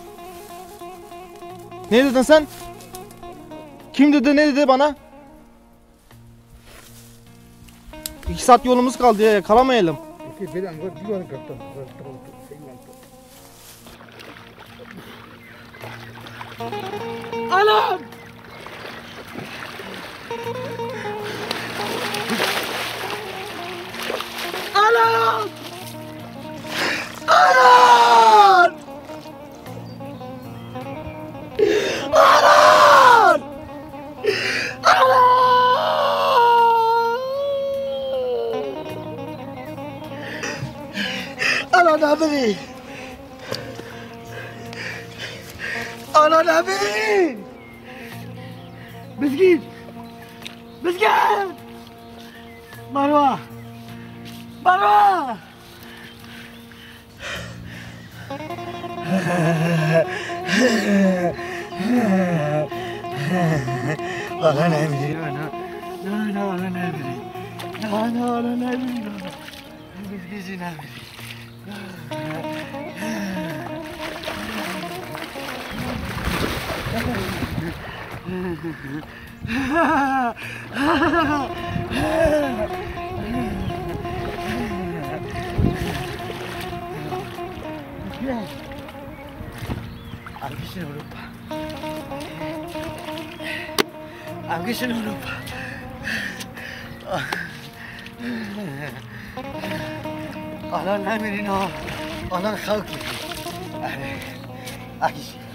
Ne dedin sen? Kim dedi, ne dedi bana? İki saat yolumuz kaldı ya, yakalamayalım. İki, bir an, bir an, bir an. Anam! Anam! Anam! Anam! Anam! Anam, ne bileyim. Ana, ne bileyim. Bizgin. Bizgin. Marwa. Marwa. Ana, ne bileyim. Ana, ana, ana, ana, ana, ana, ana, ana. Biz, biz inanmıyoruz. Arkadaşlar, Avrupa. Arkadaşlar, Avrupa. Alan namirin ha. Alan xew kir. Erê. Akî.